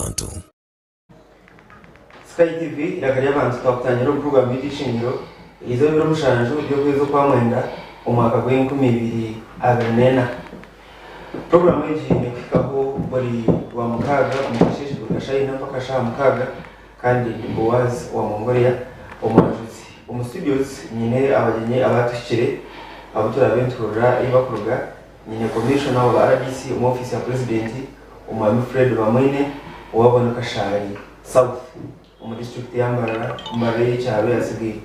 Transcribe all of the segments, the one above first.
ry'abantu. Sky TV Eiraka ry'abantu twakutangira omu puroguramu yaitu Eishengero eizooba ebiro mushanju by'okwezi okwamwenda omwaka gw'enkumi ibiri abiri n'ena. Puroguramu egi nekuhikaho buri rwamukaaga omu kasheeshe kuruga shaaha ina mpaka shaaha mukaaga kandi ndi Boaz owa Mongolia omwanjuzi. Omu studios nyine abagyenyi abatuhikire abu turaabe nituhurira ei bakuruga. Nyine Commissioner wa rdc omu ofiisi ya Purezidenti, Omwami Fred Bamwine owa Bono Kashari South omu disiturikiti ya Mbarara, Mbarara ey'ekyaro eyatsigaire.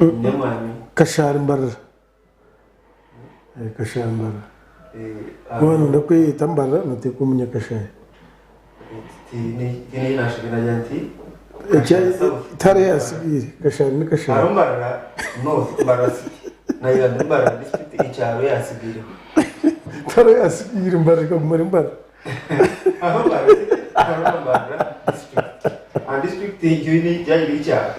Nyine Mwami. Kashari Mbarara. Kashari Mbarara. Waaba noyenda kweyeta Mbarara noteekwa omunya Kashari. Tihaine ei naashobire naagira nti Kashari South. Tihariho eyatsigaire, Kashari ni Kashari. Hariho Mbarara North, Mbarara City. Naagira nti Mbarara District ekyaro eyatsigaireho. Tihariho eyatsigaire, Mbarara ekaguma eri Mbarara. Hariho Mbarara City, hariho na Mbarara District. And district egyo yaagira ekyaro.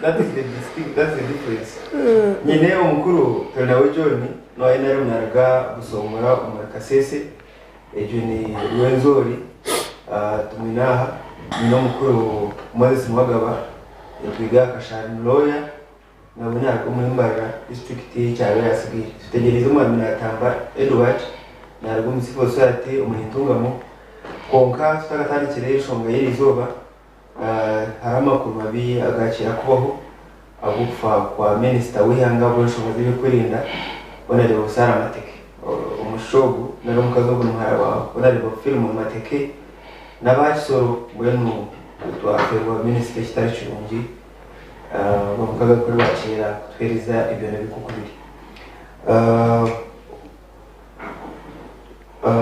That is the distinct, that's the difference. Nyine omukuru Turinawe John, n'owa NRM naaruga Busongora omuri Kasese. Egyo ni Rwenzori tumwine aha nyine omukuru Moses Niwagaba Rwiga Kashari ni lawyer nawe naruga omuri Mbarara district y'ekyaro eyasigaire. Tutegyereize omwami Natamba Edward naruga omu civil society omuri Ntungamo kwonka tutakatandikire enshonga y'erizooba hariho amakuru mabi agakira kubaho ag'okufa kwa minisita w'eihanga ahabw'enshonga z'ebyokwerinda Honarebo Sarah Mateke. Omushija ogu nari omukazi ogu ni muhara wa Honarebo Philemon Mateke n'aba Kisoro mbwenu twafeerwa minisita ekitari kirungi Rwamukaga kuri rwakiira kutuheereza ebyona biri nk'oku biri.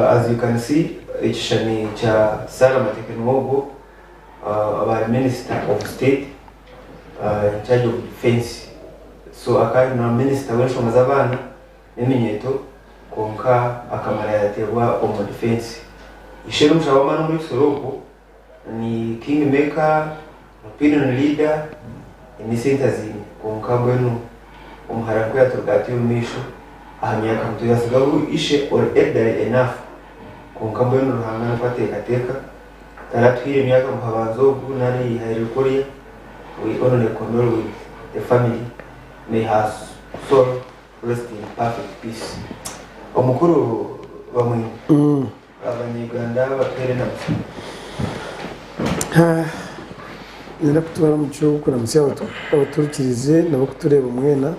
As you can see ekishushani kya Sarah Mateke niwe ogwo aba ari minister of state in charge of defence so akaba ari na minisita w'enshonga z'abaana n'eminyeeto kwonka akamara yateebwa omu defence. Ishe n'omushaija w'amaani omuri Kisoro okwo ni king maker, opinion leader n'esente aziine kwonka mbwenu omuhara ku yaturuka ati omu maisho aha myaka mito yatsigaho ishe ori elderly enough kwonka mbwenu Ruhanga nikwo ateekateeka taratuhaire myaka ngu habanze ogu nari hahereruke oriya we only condole with the family may her soul rest in perfect peace. Omukuru Bamwine. Abanya-Uganda batuheere enamutsyo. Niinyenda kutwara omugisha ogu kuramutsya abaturikirize n'abarikutureeba mwena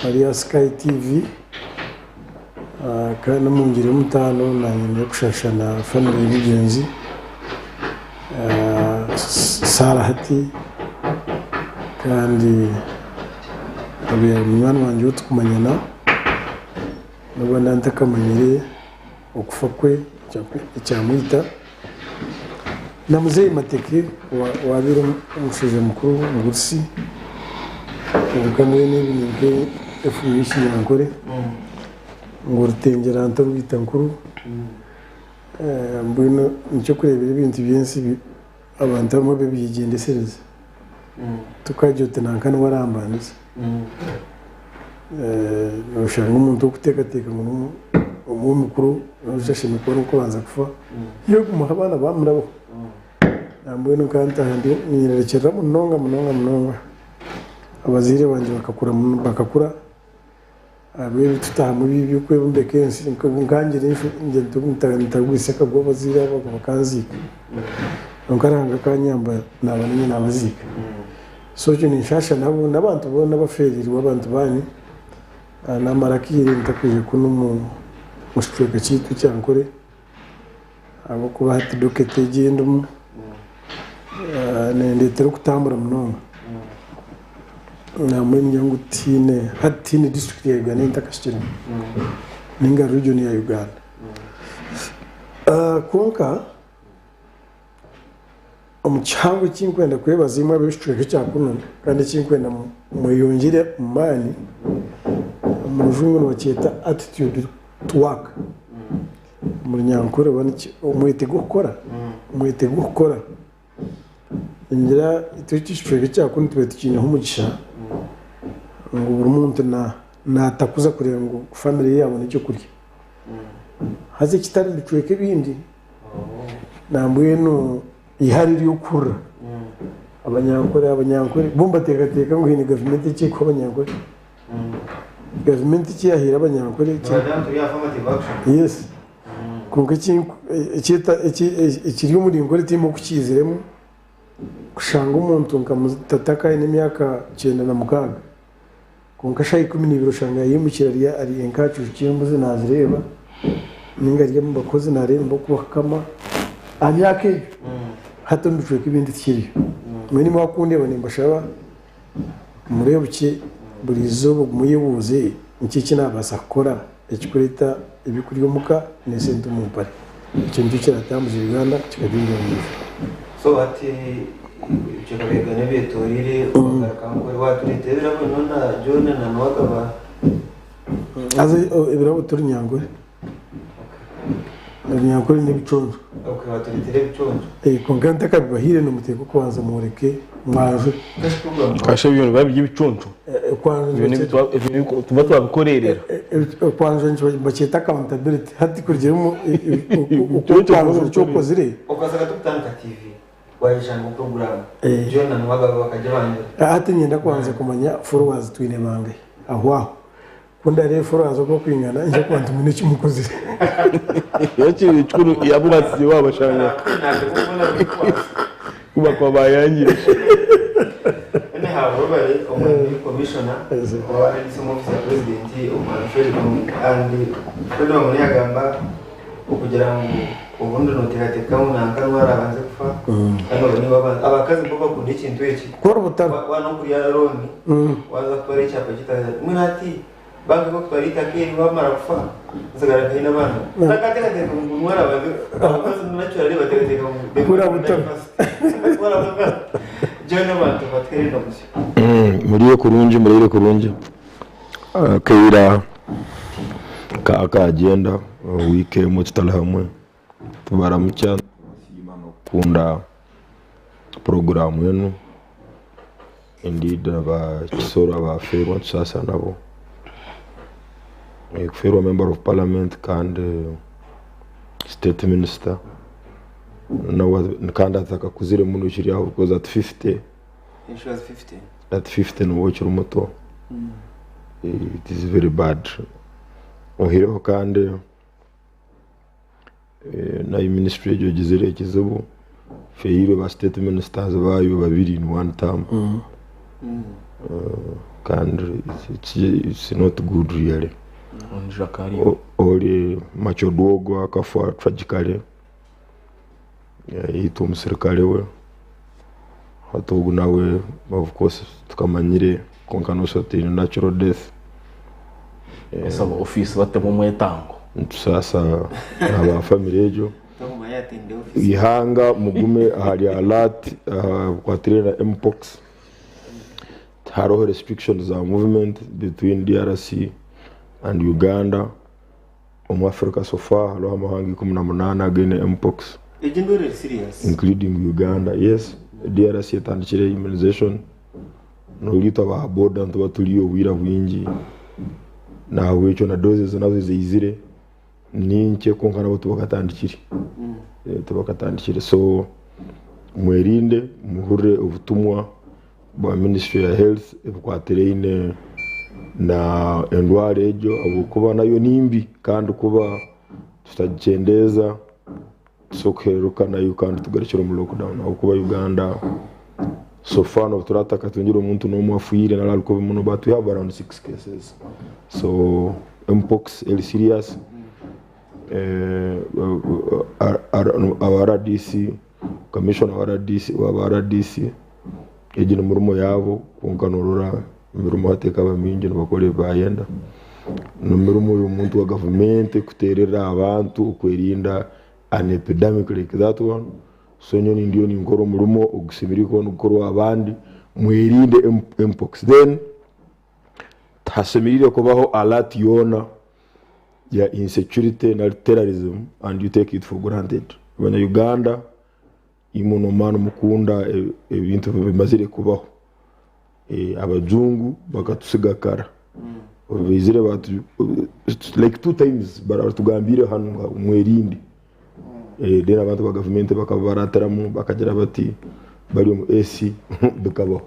abari aha Sky TV kandi omu ngyeri y'omutaano naanye nyine kushasha na famire y'omugyenzi Sarah hati kandi abeire munywani wangye ou turikumanyana. N'obu ndaabe ntakamanyire okufa kwe ekyamwita, na muzeeyi Mateke owaabaire omushaija mukuru omugurusi, kwonka mbwenu ebi ni nk'efumu y'ekinyankore ngu orutengyera ntorwita nkuru, mbwenu nikyo orikureebera ebintu by'ensi abantu abamwe babyegyendesereza, tokagira oti nanka niwe arambandize. Noshanga omuntu orikuteekateeka ngu niwe mukuru noshusha ashemereire kuba niwe orikubanza kufa, yaagumaho abaana baamurabaho. Nambwenu nkaba ntaaha ninyererekyerera munonga munonga munonga. Abazaire bangye bakakura bakakura ahabw'ebi tutaahamu ebi eby'okweyombeka ensi nkangira ntagwisa akagwe abazaire abo bakanziika. Kwonka Ruhanga akanyamba naaba niinye naabaziika. So ekyo ninshaasha nabo n'abantu boona abafeereirwe abantu baanyu. Naamara akaire ntakwija kunu omu kicweka kyaitu ekya Ankole ahabw'okuba hati doketi egi ei ndimu nendeetera okutambura munonga. Nambwenu ningira ngu tihaine hati tihaine disiturikiti ya Uganda ei ntakahikiremu ninga riijoni ya Uganda. Kwonka Omu kihango eki nkwenda kwebaza imwe ab'ekicweka ekya kunu kandi eki nkwenda mweyongyere omu maani, omu rujungu nibakyeta attitude to work. Omu runyankore oba niki omwete gw'okukora, omwete gw'okukora. Ningira itwe eki ekicweka ekya kunu tubaire tukiineho omugisha ngu buri muntu naatakuza kureeba ngu famire ye yaabona ekyokurya. Haza ekitari mu bicweka ebindi. Nambwenu eihari ry'okuhurira Abanyankore, Abanyankore bo nibateekateeka ngu haine gavumenti eki erikuha Abanyankore. Gavumenti eki yaahaire Abanyankore eki. Yes. Kwonka ekiri omuri Nkore tihaine oku kiiziremu kushanga omuntu nka tata aine emyaka 96 kwonka shaaha 12 oshanga yaimukire ari ari nka aha kiju ky'embuzi naazireeba ninga ari omu bakozi naareeba oku bakukama aha myaka egyo. Hati omu bicweka ebindi tikiriyo. Mbwenu imwe abakundeeba nimbashaba mureebukye buri izooba ogume oyebuuze niki eki naabaasa kukora ekikureeta ebyokurya omuka n'esente omu mpare. Ekyo nikyo kiratambuza Uganda kikagyendera omu maisho. So hati ebicweka bya Uganda ebyetoreire wagaruka Ankole watureetera ebirabo nyowe na John na Nuwagaba. Haza ebirabo ti Runyankore. Runyankore n'ebiconco. Okay watureetera ebiconco. Kwonka ntakabibahaire nimuteekwa kubanza mworeke mwanjure. Kasha ebyo nibiba biri ebiconco. Ebyo tuba twabikorerera. Okwanjura nibakyeta accountability. Hati kurugiirira oku okwanjura eki okozire. Okazaga tukutandika TV wayeshanga program John na Nuwagaba bakagibanjura. Hati niinyenda kubanza kumanya followers twine bangahi aho aho. Ku ndareebe followers oku bakwingana nyija kuba nti mwine eki mukozire. Ekiri kikuru abu batsize wabashanga ku bakuba bayangire. Anyhow webare omwami commissioner owa RDC omu office ya president omwami Fred and Fred Bamuri yagamba okugira ngu obundi noteekateeka ngu nanka niwe araabanze kufa kandi obwo niiwe wabanza. Abakazi bo bakunda ekintu eki. Kukora obutaro. Waaba n'okurya looni waaza kutwara ekyapa ky'eitaka mbwenu hati banka ekutwara eitaka eri waamara kufa otsigara nkahi n'abaana? Takateekateeka ngu niwe araabanze abakazi naturally bateekateeka ngu they Kukora want to die obutaro. first. John abantu batuheerera omugisha. Muriire kurungi muriire kurungi. Akaira kagyenda wiiki emwe tutari hamwe tubaramukya nitusiima n'okukunda puroguraamu enu indeed aba Kisoro abafeerwa nitusaasa nabo kufeerwa member of parliament kandi state minister kandi atakakuzire muno kiri aho because at 50. She was 50. At 50 noba okiri muto it is very bad oihireho kandi nayo ministry egyo egizire ekizibu efeirwe ba state ministers baayo babiri in one term kandi it's not good really. Ori Machodwogo akafa tragically. Yaitwa omusirikare we hati ogu nawe of course tukamanyire kwonka noshusha oti ni natural death. Osaba ofiisi batemu omwetango. Nitusaasa aba family egyo. Eihanga mugume ahari alert aha bikwatiraine na Mpox. Tihariho restrictions za movement between DRC and Uganda. Omu Africa so far hariho amahanga 18 againe Mpox Egyo endwara eri serious. including Uganda. Yes, DRC etandikire immunization n'obu itwe aba boda nituba turi obwira bwingi nahabwekyo na doses nazo zaizire ninkye kwonka nabo tibakatandikire tibakatandikire so mwerinde muhurire obutumwa bwa ministry ya health ebikwatiraine na endwara egyo ahabw'okuba nayo ni mbi kandi kuba tutagikyendeeza tusobola kuhereruka nayo kandi tugarukire omu lockdown ahabw'okuba Uganda so far n'obu turaabe tutakatungire omuntu n'omwe afiire nari ari kubi muno but we have around six cases so mpox eri serious aba RDC Commissioner wa RDC wa RDC egi ni mirimo yaabo kwonka norora emirimo hati ekaba mingi nibakora ebi bayenda. Ni mirimo y'omuntu wa gavumenti kuteerera abantu okwerinda an epidemic like that one. So nyowe nindiyo ninkora omurimo ogusemeriire kuba nigukorwa abandi mwerinde mpox. Then tihasemeriire kubaho alert yoona ya insecurity nari terrorism and you take it for granted. Abanya Uganda imwe nomanya nimukunda ebintu bimazire kubaho. Abajungu bakatusiga kara baizire batu like two times baratugambiire hanu ngu mwerinde. Then abantu ba gavumenti bakabaratiramu bakagira bati bari omu AC bikabaho.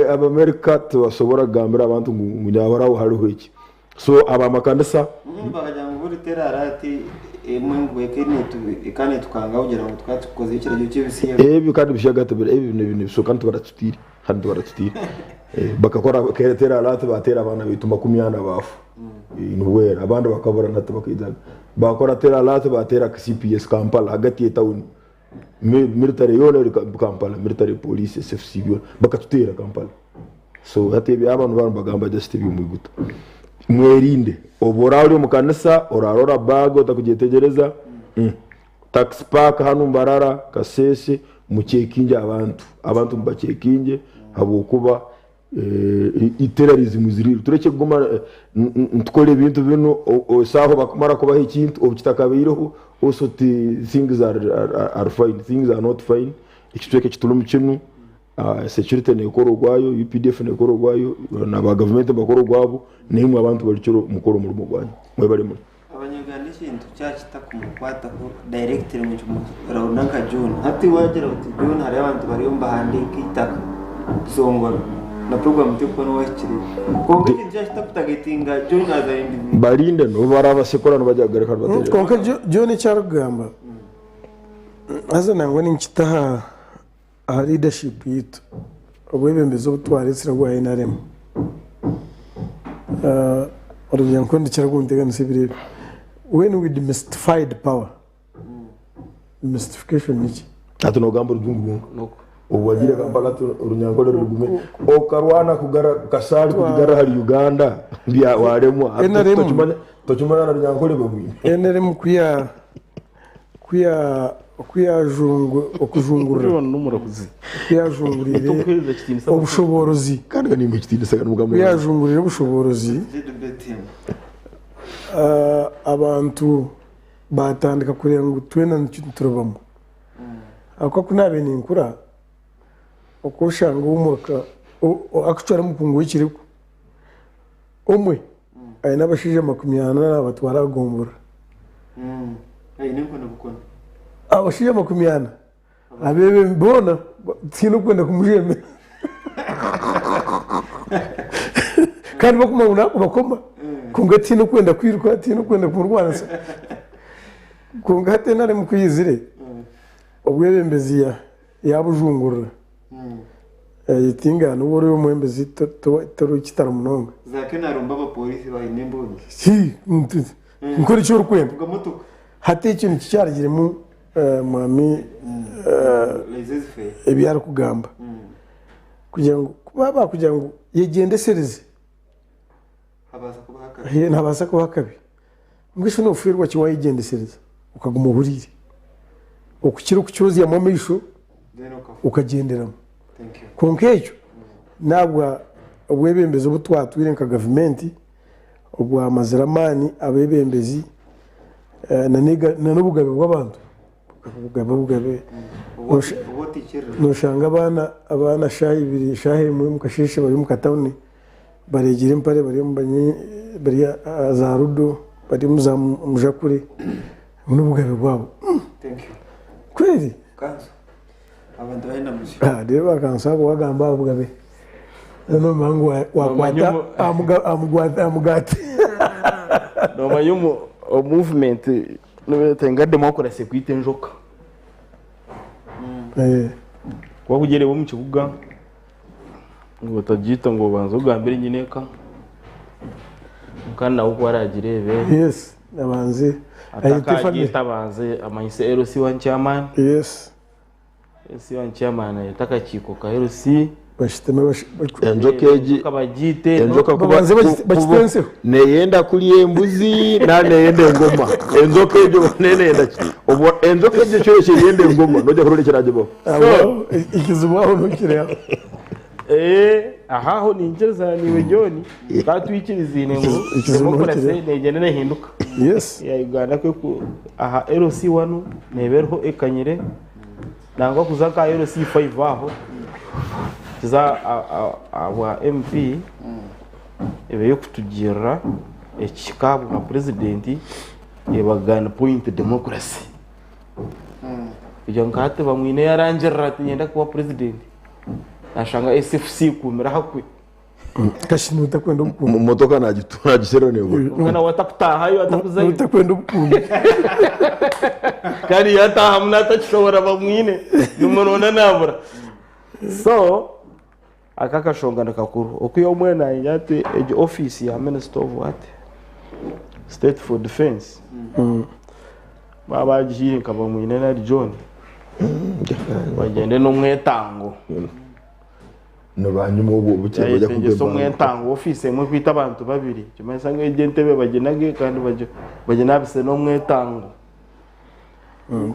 Abamerika tibasobora kugambira abantu ngu nyahoraho hariho eki. So abamakanisa. Bakagira ngu buri terarati emwe ngu eka netukanga kugira ngu tukaba tukukoze ekiragiro ky'ebisiyaga. Ebi kandi ebisiyaga ebi nibishoka kandi tibaratutiire kandi tibaratutiire. Bakakora terarati bateera abaana baitu 40 baafa. Nibwera abandi bakabura na hati bakaijaga. Bakora terarati bateera CPS Kampala hagati y'etawuni. Military yoona eri Kampala, military police, SFC byona bakatuteera Kampala. So hati ebi abantu baba nibagamba just eby'omwiguta. Mwerinde obu oraba ori omu kanisa orarora bag otakugyetegyereza Taxi park hanu Mbarara, Kasese mucekinge abantu, abantu mubacekinge habwokuba terrorism is real. Turekye kuguma nitukora ebintu binu esaaha bakumara kubaha ekintu obu kitakabaireho also things are fine, things are not fine. Ekicweka eki turimu kinu security nekora ogwayo, UPDF nekora ogwayo, na ba gavumenti nibakora ogwabo, naimwe abantu barikiro mukore omurimo gwanyu. Mwebare muno. Abanyarwanda ekintu kyakitakubakwataho directly ngu nikimurahura nka John. Hati wagira oti John hariyo abantu bariyo nibahandiika eitaka kusongora na program terikuba niwahikire. Kwonka ekintu kyakitakutagetinga John as a individual. Barinde nobu barabasekura nibagya kugaruka nibateerera. Kwonka John eki arikugamba haza nangwa ninkita aha leadership yaitu, obwebembezi obu twaretsire obwa NRM. Orubya nikyo kunteganisa ebiro ebi. When we demystified power, demystification niki? Hati nogamba orujungu rwonka. Obu wagiire Kampala hati orunyankore ruri okarwana kugara Kasaali kugigarra ahari Uganda waremwa. Hati NRM. tokimanya na runyankore babwine. NRM kuya kuya kuyajungu okujungurira n'omurahuzi kuyajungurire Tokuheereza ekitiinisa obushoboorozi Kandi ga nimba ekitiinisa ga n'omugamba. kuyajungurire obushoboorozi abantu batandika kureeba ngu twena nituribamu ahabw'okuba ku naabaire ninkura okwoshanga ow'omuruka akucwara omukungu w'ekiriku omwe aine abashaija 40 naabatwara aha gombora. Aine enkoni bukoni. Abashaija 40 abeebembi boona tihaine orikwenda kumujemera. Kandi bakumanya ngu naakubakoma kwonka tihaine orikwenda kwiruka, tihaine orikwenda kumurwanisa. Kwonka hati NRM ku yaizire, obwebembezi yaabujungurira. Yayetinga n'obu ori omwebembezi tori kitaro munonga. Zaake naarumba abapooriisi baine embundu. Nkora eki orikwenda. Vuga motoka. Hati ekyo nikyo kyarugiremu mwami ebi arikugamba. Kugira ngu baaba kugira ngu yegyendesereze nihabaasa kubaho akabi. Mbwenu shi noofeerwa ki waayegyendesereza okaguma ohuriire okukira okukyozyamu amaisho okagyenderamu. Kwonka ekyo n'ahabwa obwebembezi obu twatwire nka gavumenti obwamazire amaani abeebembezi n'obugabe bw'abantu. Obugabe obugabe noshanga abaana abaana shaaha ibiri shaaha emwe omu kasheeshe bari omu katawuni bareegire empare bari omu bari aha za rudo bari omu za mujakure obu n'obugabe bwabo. Kweri? Reero bakansa abo wagamba aha bugabe nomanya ngu wakwata aha mugaati. Nomanya omu movement nibeeta nka democracy ekwita enjoka. Waaba ogyenda omu kibuga ngu otagiita ngu obanze ogambire nyineeka kandi nawe ku araagireebe Yes, abanze ayete family. atakagiita abanze amanyise LC one chairman. Yes. LC one chairman ayete akakiiko ka LC. Bashutame Enjoka egi Enjoka bagiite. Enjoka kuba Babanze bagitenseho. Neyenda kurya embuzi na neyenda engoma. Enjoka egyo neyenda ki? Obwo enjoka egyo kyo kyeyenda engoma nojya kurora ekiragibaho. Aho ekizibu aho nokireeba. Eh, aha aho ninkirizana niiwe John tukaba twikiriziine ngu Ekizibu democracy nokireba. negyenda nehinduka. Yes. Ya Uganda kwe aha LC wanu neeba eriho ekanyire nangwa kuza nka LC 5 aho kiza ahabwa MP eba ey'okutugirira ekihika ahabwa purezidenti eba gun point democracy. Kugira ngu hati Bamwine yarangirira ati niinyenda kuba purezidenti, nashanga SFC ekuumire aha kwe. Kashi notakwenda obukuumi. Motoka nagiserera nebura. Kwonka nawe atakutaahayo atakuzayo. Notakwenda obukuumi. Kandi yataahamu natakishobora Bamwine nimuronda nabura. So aka akashonga nikakuru. Okwihaho mbwenu nayenda ati egi ofiisi ya minister of what? State for defence. Baaba bagihaire nka Bamwine nari John bagyende n'omwetango. Nibanyuma obwo bukye bajya Yayetengyesa kuba omwetango ofiisi emwe ekwita abantu babiri nikimanyisa ngu egyo entebe baginage kandi baginabise n'omwetango.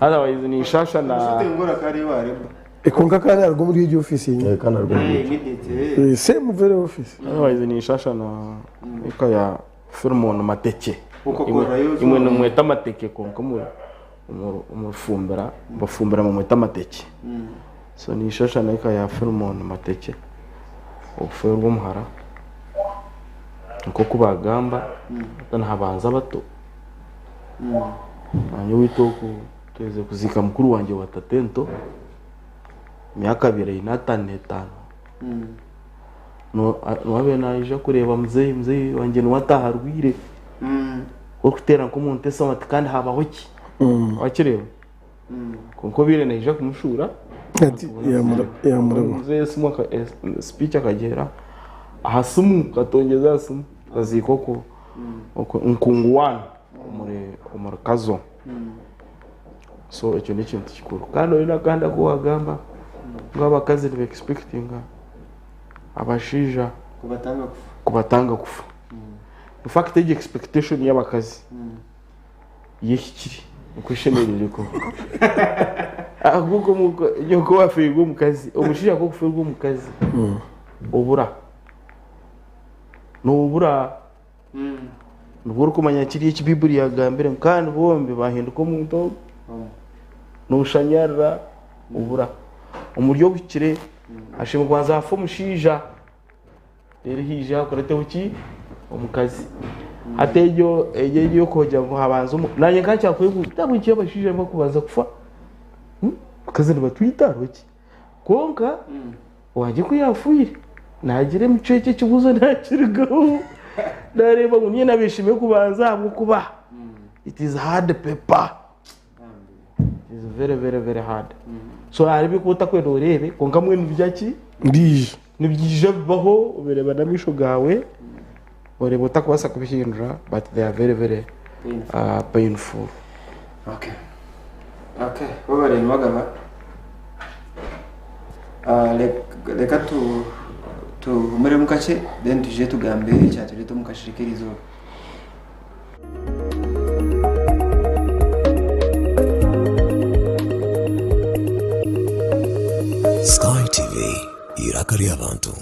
Otherwise ninshasha na Nshuti kari wareba. Kwonka kandi aruga omuri egyo ofiisi yenyine. kandi ari Eh, immediate. Eh, Same very office. otherwise ninshasha na eka ya Philemon Mateke. Ukakorerayo Imwe nimweta amateke kwonka omurufumbira bafumbira mumweta amateke. So ninshasha na eka ya Philemon Mateke okufeerwa omuhara nk'oku bagamba nihabanza abato. Nanye owaitu oku tuherize kuziika mukuru wangye wa tatento emyaka abaire aine ataano n'etaano. Niwe abaire naija kureeba muzeeyi, muzeeyi wangye niwe ataaha arwaire orikuteera nk'omuntu esimu ati kandi habaho ki? Wakireeba? Kwonka obaire naija kumushuura Ati yamuraba. Muzeeyi esimu speech akagiheera aha simu akatongyeza aha simu akaziika okwo okwo Nkungu one omuri Kazo. So ekyo n'ekintu kikuru. Kandi oine akandi aku waagamba ngu abakazi niba expectinga abashaija Kubatanga kufa. kubatanga kufa. In fact egyo expectation y'abakazi yo ehikire nikwo eshemereire kuba. Ahabw'okuba nyowe waafeerwa omukazi, omushaija ku orikufeerwa omukazi obura. Noobura. Nibwo orikumanya kiri eki Baiburi yagambire ngu kandi bombi bahinduka omuntu omwe. Noshanyarara obura. Omuri obuhikire hashemereire kubanza hafa omushaija reero haija hakureteho ki? Omukazi. Hati egyo egyo ey'okugira ngu habanze omu naanye nka nkyakwebuuza ahabw'enki abashaija nibakubanza kufa? Abakazi nibatwita hariho ki? Kwonka owangye ku yaafiire, naagira emicwe ekyo ekibuuzo naakirugaho naareeba ngu niinye naabeeshemire kubanza ahabw'okuba it is hard paper. It is very very very hard. So hariho ebi orikuba otakwenda oreebe kwonka mbwenu nibyaki? Ndiija. Nibyija bibaho obireeba n'amaisho gaawe oreeba otakubaasa kubihindura but they are very very painful. Okay. Okay. Webale Niwagaba. Ah, leka tu tuhumuremu kakye then tuje tugambe ekyatureeta omu kashirika erizooba. Sky TV, eiraka ry'abantu.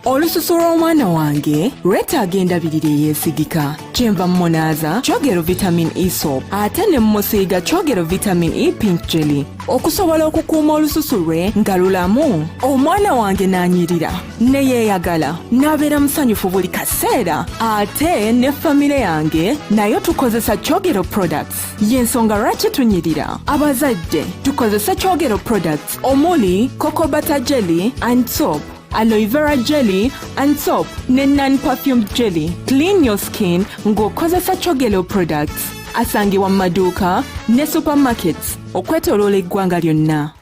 Olususu lw'omwana wange lwetaaga endabirira eyeesigika. Kyenva mmunaaza Kyogero Vitamin E Soap ate ne mmusiiga Kyogero Vitamin E Pink Jelly okusobola okukuuma olususu lwe nga lulamu. Omwana wange n'anyirira ne yeeyagala n'abeera musanyufu buli kaseera ate ne famire yange nayo tukozesa Kyogero Products. Y'ensonga lwaki tunyirira. Abazadde tukozese Kyogero Products omuli Cocoa Butter Jelly and Soap. Aloe vera jelly and soap ne non-perfumed jelly. Clean your skin ng'okozesa Chogelo products. Asangibwa mu maduuka ne supermarkets okwetoloola eggwanga lyonna.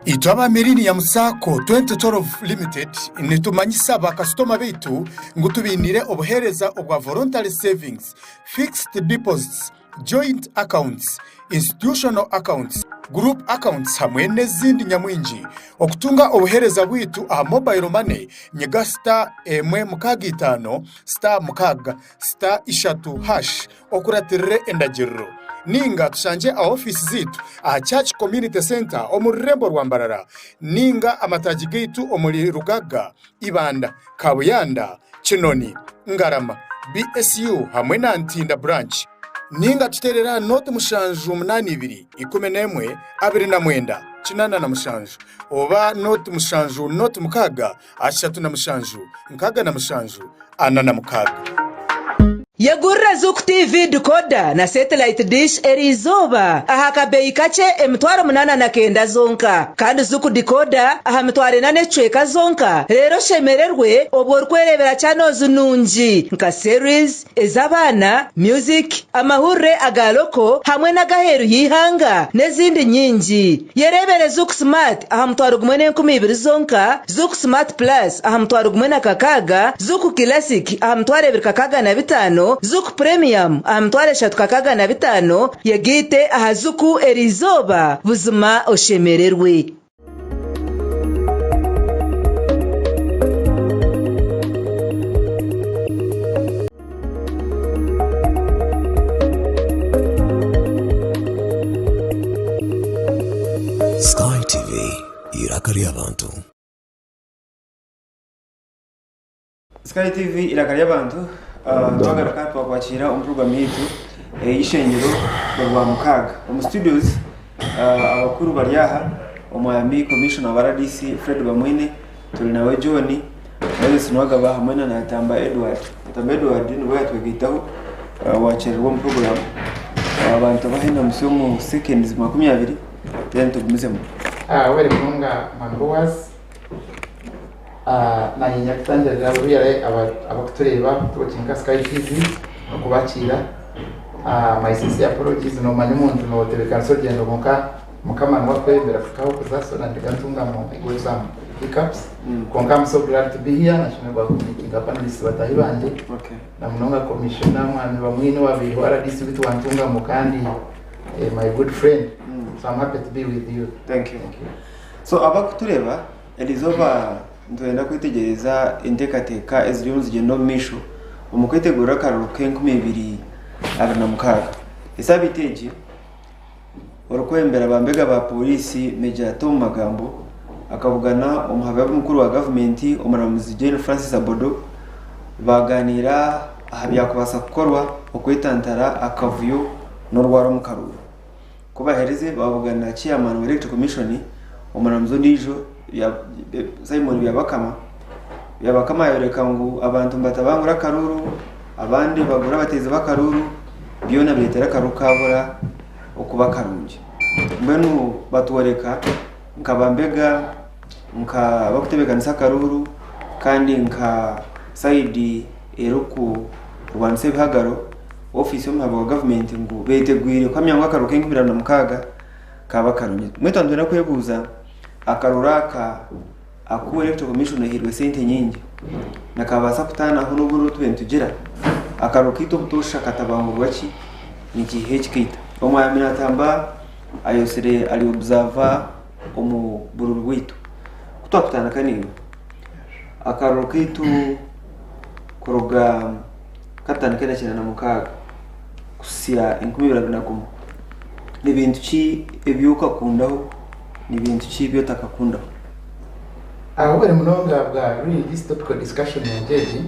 Itwe aba Millennium Sacco 2012 Limited nitumanyisa bakasitoma baitu ngu tubainiire obuheereza obwa Voluntary Savings, Fixed Deposits, Joint Accounts, Institutional Accounts, Group Accounts hamwe n'ezindi nyamwingi. Okutunga obuheereza bwaitu aha Mobile Money, nyiga star emwe mukaaga itaano star mukaaga star ishatu hash okuratirire endagiriro. Ninga tushangye aha ofiisi zaitu aha Church Community Centre omu rurembo rwa Mbarara ninga amataagi gaitu omuri Rugaga, Ibanda, Kabuyanda, Kinoni, Ngarama, BSU hamwe na Ntinda Branch. Ninga tuteerere aha nooti 782 11 29 87 oba nooti 7 nooti 6 37 67 46. Yegurira Zuku TV decoder na satellite dish eriizooba aha kabeeyi kakye 8,900 zonka kandi Zuku decoder aha 4,000 n'ekicweka zonka reero oshemererwe obwo orikwereebera channels nungi nka series, ez'abaana, music, amahurire aga local hamwe n'agaheeru y'eihanga n'ezindi nyingi. Yereebere Zuku Smart aha 1,200 zonka, Zuku Smart Plus aha 1,600, Zuku Classic aha 2,065, Zuku Premium aha 3,065, yegaite aha Zuku eriizooba buzima oshemererwe. Sky TV, eiraka ry'abantu. Sky TV iraka ry'abantu ah, twagaruka twakwakira omu program yaitu ey'ishengyero orwamukaaga omu studios ah, abakuru bari aha omwami commissioner wa RDC Fred Bamwine turi nawe John Moses Nuwagaba hamwe na Natamba Edward Natamba Edward niwe yatwegaitaho ah, wakyererwa omu program abantu abahenamusi omu seconds 20 then tugumizemu. Ah, webale munonga mwami Boaz. Ah, naanye kutangirira buriya abakutureeba tuwatchinga nka Sky TV n'okubakiira. Ah, my sincere apologies noomanya omuntu nootebeekanisa orugyendo kwonka Mukama niwe akwebembera kuhika ahu orikuza so nandiga ntungamu some hiccups kwonka I'm so glad to be here nashemererwa kumiitinga panelists bataahi bangye Okay. na munonga commissioner mwami Bamwine owaabaire RDC witu wa Ntungamo kandi eh, my good friend so I'm happy to be with you. Thank you. Thank you. So abakutureeba erizooba nitwenda kwetegyereza enteekateeka eziriyo nizigyenda omu maisho omu kwetegurira akaruru k'e2026. Esaabiiti egi, orikwebembera bambega ba pooriisi Major Tom Magambo akabugana omuhababi mukuru wa gavumenti omuramuzi Jane Francis Abodo baagaaniira aha byakubaasa kukorwa okwetantara akavuyo n'orwara omu karuuru. Ku baherize baabugana Chairman wa Electoral Commission, omuramuzi ondiijo Simon Byabakama. Byabakama yaayoreka ngu abantu nibatabangura akaruuru, abandi bagura abateezi b'akaruuru, byona bireetera akaruuru kaabura okuba karungi. Mbwenu batworeka nka bambega, nka abarikutebeekanisa akaruuru kandi nka sayidi erikurwanisa ebihagaro, ofiisi y'omuhabo wa gavumenti ngu beetegwire kuhamya ngu akaruru k'enkumi ibiri na mukaaga kaaba karungi. Mbwenu twaba nitwenda kwebuuza akaruru aka aku Electoral Commission ehairwe sente nyingi nikabaasa kutaanaho n'obururu obu tubaire nitugira? Akaruru kaitu obutoosha katabangurwa ki? Nikiiha ekikaita? Omwami Natamba ayotsire ari observer omu bururu bwaitu. Ku twakutandika naiwe, akaruru kaitu kuruga katandika 96 kuhitsya 2021, ni bintu ki ebi okakundaho, ni bintu ki ebi otakakundaho? Aho buri munonga bwa really this topical discussion yangye egi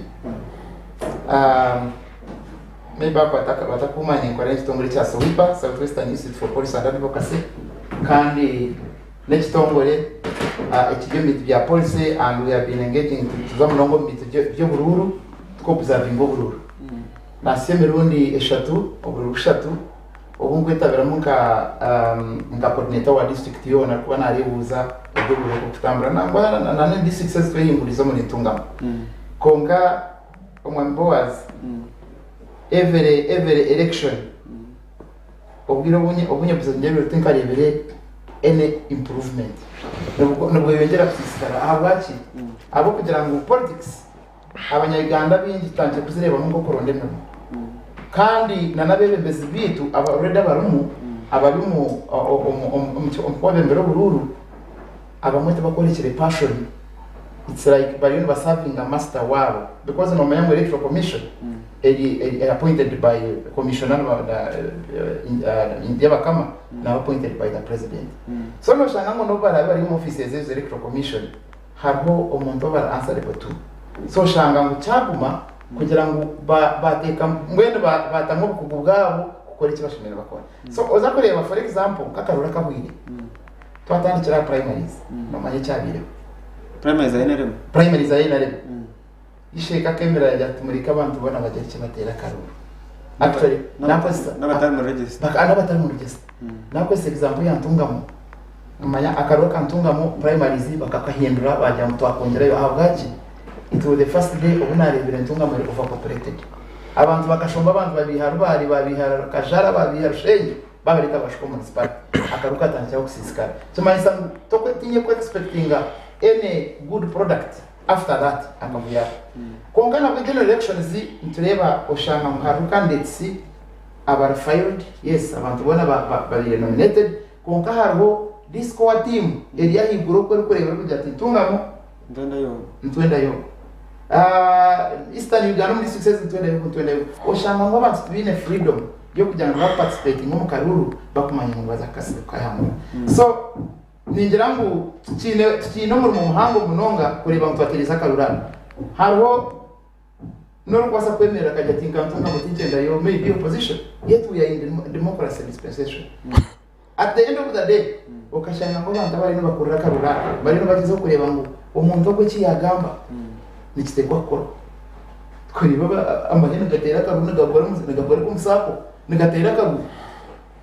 maybe abo batakumanya ninkora n'ekitongore kya SOWIPA, South Western Institute for Policy and Advocacy, kandi n'ekitongore ekiri omu bintu bya policy and we have been engaging tuza munonga omu bintu by'oburuuru tuku-observinga oburuuru. Naasya emirundi eshatu, oburuuru bushatu obu nkwetabiramu nka nka coordinator wa district yoona arikuba naareebuuza eby'oburuuru oku burikutambura nangwa na n'edistricts ezitwehinguriize omuri Ntungamo. Kwonka Omwami Boaz, every every election obwire obu nyebuza ngyebire tinkareebire any improvement. Nibweyongyera kusiisikara. Ahabwaki? Ahabw'okugira ngu politics abanya Uganda abaingi tutandikire kuzireebamu nk'okuronda emirimo. Kandi n'abeebembezi baitu already abarimu, abari omu kwebembera oburuuru, abamwe tibakworekire passion. It's like bariyo nibasavinga master waabo because noomanya ngu Electoral Commission eri appointed by commissioner Byabakama naaba appointed by the president. So nooshanga ngu n'obu baraabe bari omu offices ezo Electoral Commission, hariho omuntu ou bari answerable to. So oshanga ngu kyaguma kugira ngu baateeka mbwenu baatamu obukugu bwabo kukora eki bashemereire bakora. So oza kureeba for example nk'akaruru akahweire, twatandikira aha primaries, noomanya ekyabaireho. Primaries za NRM? Primaries za NRM. Isheeka akeemerera yaagira ati mureke abantu boona bagire eki bateera akaruru. Actually, nakozesa N'abatari mu register. N'abatari mu register. Nakozesa example ya Ntungamo. Manya akaruru ka Ntungamo primaries bakakahindura bagira ngu twakongyerayo ahabwaki? It was the first day obu nareebire Ntungamo eri overpopulated. Abantu bakashomba abantu babiiha Rubare, babiiha Kajara, babiiha Rushenyi babareeta bashuka omu municipality. Akaruru katandikiraho kusiisikara. Kimanyisa ngu tiinye ku expectinga any good product after that akavuyo ako. Kwonka nabwo general elections nitureeba oshanga ngu hariho candidates abari filed, yes abantu boona babaire nominated kwonka hariho this core team eri ahaiguru oku erikureeba erikugira ati Ntungamo nitwendayo ogu. Eastern Uganda omu districts ezi nitwendayo ogu nitwendayo ogu. Oshanga ngu abantu tibaine freedom y'okugira ngu baparticipatinge omu karuuru bakumanya ngu nibaza kukahangura. So Ningira ngu tukiine tukiine omurimo muhango munonga kureeba ngu twatereeza akaruru aka. Hariho n'orikubaasa kwemerera akagira ati nka Ntungamo tinkyendayo maybe opposition yet we are in democracy dispensation. At the end of the day okashanga ngu abantu abariyo nibakurira akaruru aka bariyo nibagyezaho kureeba ngu omuntu ogu eki yaagamba nikiteekwa kukorwa. Kureeba amahe nigateera akaruru nigakora nigakora omusaako nigateera akaruru.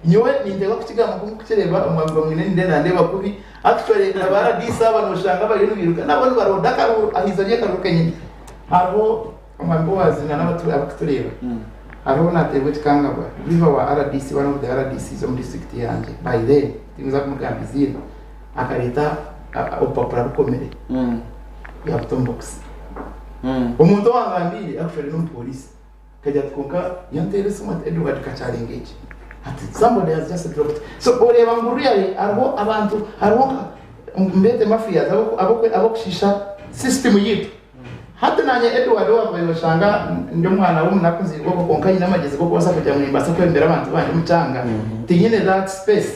Nyowe ninteekwa kukigamba ku ndikukireeba omwami Bamwine nindeeba nandeeba kubi. Actually na ba rdc aba noshanga bariyo nibairuka nabo nibaronda akaruru ahaizo ry'akaruru kenyini. Hariho omwami Boaz na n'abarikutureeba hariho obu naateerwa ekikangabwa driver wa rdc one of the RDCs omu district yangye by then tinkuza kumugamba eiziina akareeta obupapura bukomire yaabuta omu bokisi. Omuntu owangambiire actually n'omupooriisi. Nkagira ati kwonka yanteera esimu ati Edward kakyarenga eki ati somebody has just dropped so oreeba ngu really hariho abantu hariho nka mbeete mafias abokushiisha system yitu hati nanye Edward owakubaire noshanga ndi omwana w'omunaku nziirwe okwo kwonka nyine amagyezi g'okubaasa kugira ngu nimbaasa kwebembera abantu bangye omu kyanga tinyine that space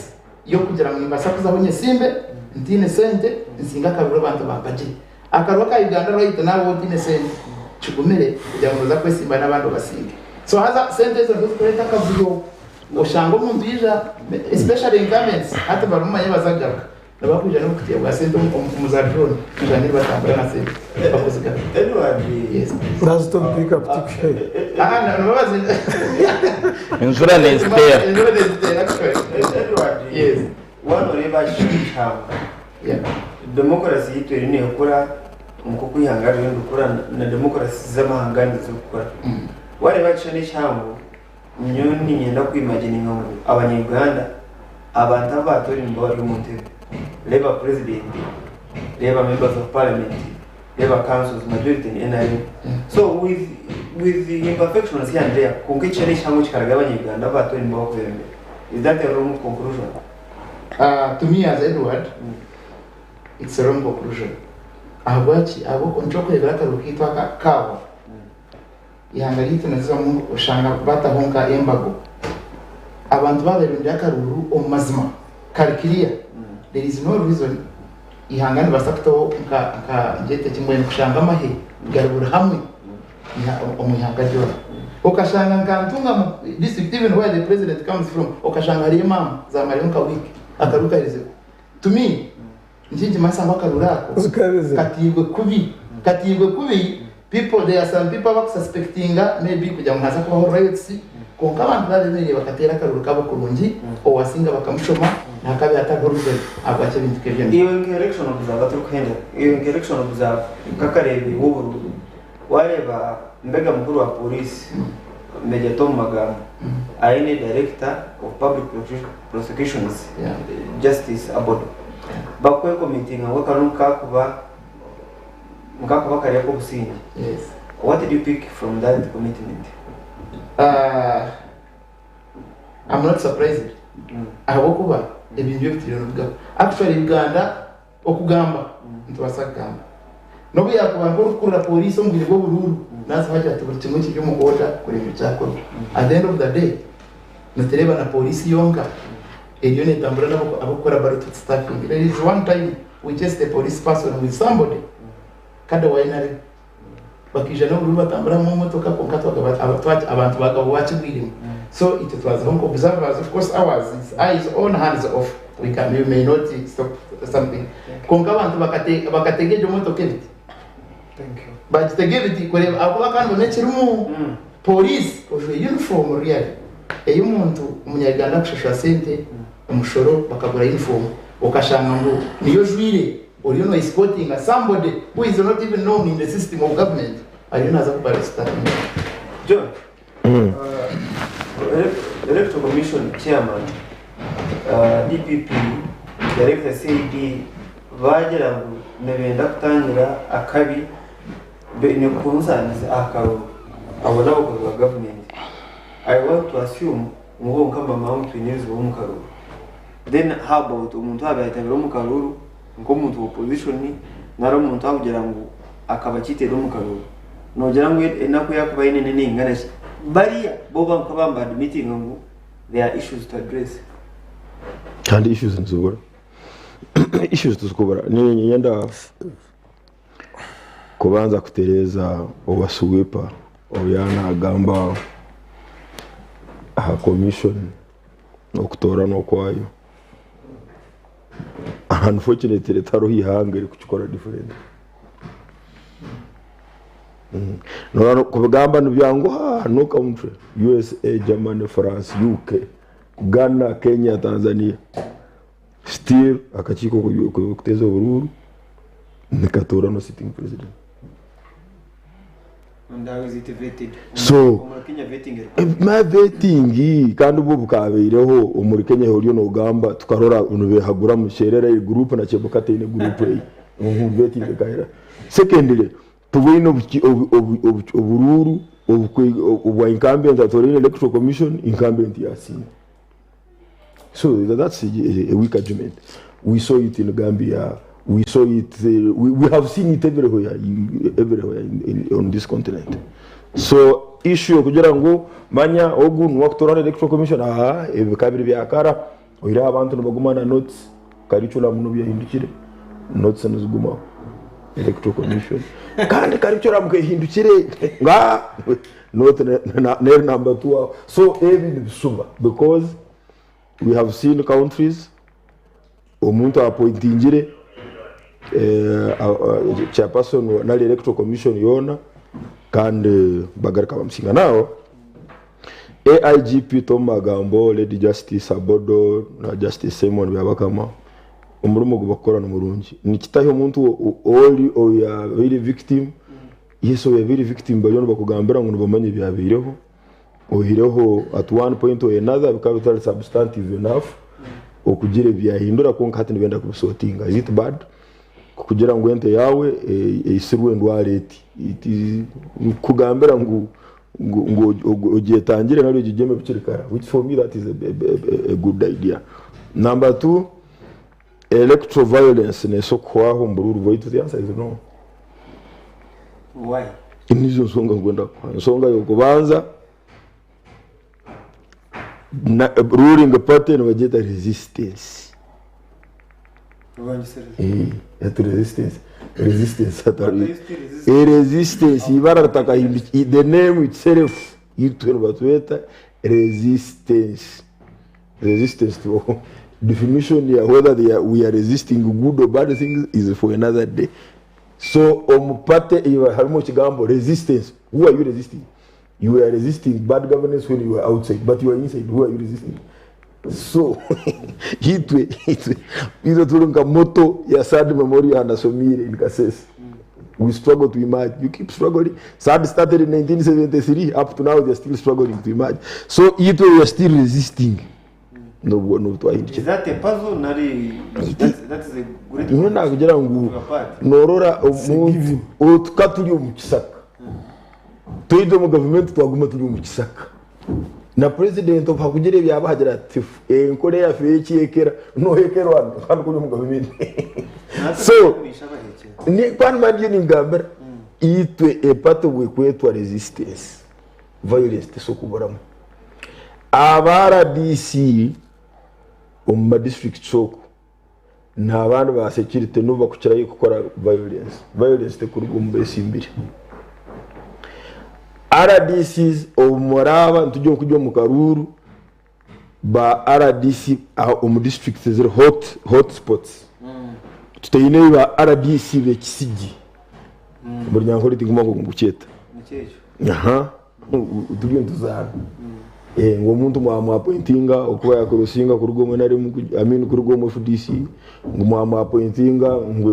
y'okugira ngu nimbaasa kuzaho nyesimbe ntiine sente nsinge akaruru abantu bampagire. Akaruru aka Uganda right now otiine sente kigumire kugira ngu noza kwesimba nabandi obasinge so haza sente ezo nizo zikureeta akavuyo oshanga omuntu yaija especially incumbents hati barimu manya baza kugaruka nibakwija nobukutiya bwa sente omu za drone oshanga nibatambura na sente bakuzigaba. Edward. Yes. Nazita omu pick up tikuhikayo. Ah, nibabazi. Enjura neziteera. Enjura neziteera actually. Edward. Yes. Waaba noreeba aha kihanga, demokurasi yaitu eriyo neekura nk'oku eihanga ririyo nirikura na demokurasi z'amahanga agandi zirikukura. Waareeba aha kishushani ekihango, nyowe niinyenda kwimagininga ngu Abanya-Uganda abantu abu baatoraine nibo bari omu ntebe. Reeba purezidenti, reeba members of parliament, reeba councils, majority ni NRM. So with with imperfections here and there, kwonka ekishushani ekihango kikaraga Abanya-Uganda abu baatoraine nibo barikubebembera. Is that a wrong conclusion? To me as Edward, it's a wrong conclusion. Ahabwaki? Ahabw'okuba nikyo orikureebera akaruru kaitu aka kaahwa. Eihanga ryaitu nirizamu oshanga bataho nka embago. Abantu baaba beerondire akaruru omu mazima kari clear, there is no reason eihanga niribaasa kutaho nka nka ngyete ki mbwenu kushanga amahe gari buri hamwe. omu ihanga ryona. Okashanga nka Ntungamo district even where the president comes from okashanga hariyo emaamu zamarayo nka week akaruru kaherize. To me nikinkimanyisa ngu akaruru ako katiirwe kubi katiirwe kubi people there are some people abakususpectinga maybe kugira ngu haza kubaho riots kwonka abantu babemereire bakateera akaruru kabo kurungi owasinga bakamushoma nihakabe hatariho reason ahabwaki ebintu nk'ebyo Iwe nka election observer turikuhendera iwe nka election observer nk'akareebi w'obururu Wareeba mbega mukuru wa poriisi Major Tom Magambo aine Director of Public Prosecutions Justice Abodo bakwekomitinga ngu akaruru nikakuba nikakuba kari ak'obusingye. What did you pick from that commitment? I'm not surprised ahabw'okuba ebintu ebi turiyo nitugaho actually Uganda Okugamba nitubaasa kugamba. N'obu yaakuba nk'orikukurira pooriisi omu bwire bw'oburuuru, naaza agira ati buri kimwe kiri omu order kureeba ekyakorwa. At the end of the day, nitureeba na pooriisi yonka eriyo neetambura n'abarikukora ballot stuffing. There is one time we chased a police person with somebody kada wa NRM. Bakaija n'oburuuru batambura hamwe omu motoka kwonka abantu baagaba owakigwiremu. So itwe twazaho nka observers, of course ours is eyes on hands off, we can, we may not stop something. Kwonka abantu bakatega egyo motoka ebiti. Bagitega ebiti kureeba ahakuba bakaba nibamanya ekirimu. Police ojwaire uniform really ey'omuntu omunya Uganda akushashura sente omushoro bakagura uniform okashanga ngu niyo ojwaire oriyo no escortinga somebody who is not even known in the system of government ariyo naza ku arrestinga. John, Electoral Commission chairman DPP, Director CID baagira ngu nibenda kutangira akabi Baine kunzanisa aha karuru. Abo n'abakozi ba gavumenti. I want to assume ngu bo nka mama ngu twine ebizibu omu karuru. Then how about omuntu yaaba ayetabire omu karuru nk'omuntu wa opposition nari omuntu arikugira ngu akaba cheated omu karuru. Noogira ngu enaku ei arikuba aine neingana ki? Bariya bo bakaba niba admittinga ngu there are issues to address. Kandi issues nizibura. Issues tizikubura. Niinyenda Kubanza kutereeza owa Suwepa obu yaaba naagamba aha commission n'okutooranwa kwayo. Unfortunately tihariho eihanga eririkukikora different. Kubigamba nibyanguha no country USA, Germany, France, UK, Ghana, Kenya, Tanzania. Still akakiiko k'okuteeza oburuuru nikatoora no sitting president. And how is it vetted? So Omuri Kenya vetting eri ma vetting kandi obwo bukabaireho omuri Kenya oriyo nogamba tukarora nibehaguramu Sherera eri group na Chebukati eine group eye vetting ekahera. Secondly tubwine oburuuru obwa incumbent atoraine electoral commission incumbent yasinga. So that's a weak argument. We saw it in Gambia, we saw it, we have seen it everywhere, everywhere in, on this continent. So issue yokugira ngu manya ogu niwe akutoorana electoral commission aha ebi bikaba biri bya kara oihireho abantu nibaguma na notes curriculum nobu yahindukire notes nizigumaho electoral commission kandi curriculum kehindukire nga Not neri number 2 aho. So ebi nibishuba because we have seen countries omuntu apointingire chairperson nari electoral commission yoona kandi bagaruka bamusinga. Now AIGP Tom Magambo, Lady Justice Abodo na Justice Simon Byabakama omurimo ogu barikukora nimurungi. Nikitahi omuntu ori oyabaire victim Yes oyabaire victim bariyo nibakugambira ngu nibamanya ebyabaireho oihireho at one point or another bikaba bitari substantive enough okugira ebyahindura kwonka hati nibenda kubisortinga is it bad kukugira ngu ente yaawe eitsirwe endwara eti it is kukugambira ngu ngu ogyetangire nari ogigyeme bukiri kara which for me that is a good idea. Number two Electoral violence neesa okuhwaho omu buruuru bwaitu? The answer is no. Why? Nizo nsonga nkwenda kukuha. Ensonga y'okubanza na ruling party nibagyeta resistance. Rwangisiriza. Eh, eti resistance. Resistance What atari. are you still resisting? Eh, resistance ibara ritakahindukire the name itself itwe nibatweta resistance. Resistance to definition ya whether they are, we are resisting good or bad things is for another day. So omu party iba harimu ekigambo resistance. Who are you resisting? You are resisting bad governance when you are outside, but you are inside. Who are you resisting? So itwe itwe itwe turi nka moto ya Sad Memorial Hanasomire in Kasese. We struggle to emerge. You keep struggling. Sad started in 1973. Up to now, they are still struggling to emerge. So itwe we are still resisting. Nobwo nobwo Is twahindukire. that a puzzle nari that's a great Niho nakugira ngu to a part. norora omuntu otuka turi omu kisaka. Twija omu gavumenti twaguma turi omu kisaka. Na president obu hakugira ebyaba hagira ati enkora eyaffe ey'ekyekera nohekerwa kandi kuri omu gavumenti. So kandi mani ndiyo ningambira itwe eparty obwekwetwa resistance violence tesokuburamu. Aba RDC omu ma districts oku n'abandi ba security nibo bakukirayo kukora violence. Violence tekuruga omu besimbire. RDCs obu muraaba nitujya kujya omu karuuru ba RDC omu districts eziri hot hot spots tutaine ba RDC b'ekisigi buri nyankore tinkumanya ngu ngukyeta. Nikyo ekyo. Aha. Turiyo nituzaana. Ngu omuntu mwamu appointinga okuba yakurosinga kuruga omu NRM I mean kuruga omu FDC ngu mwamu appointinga ngu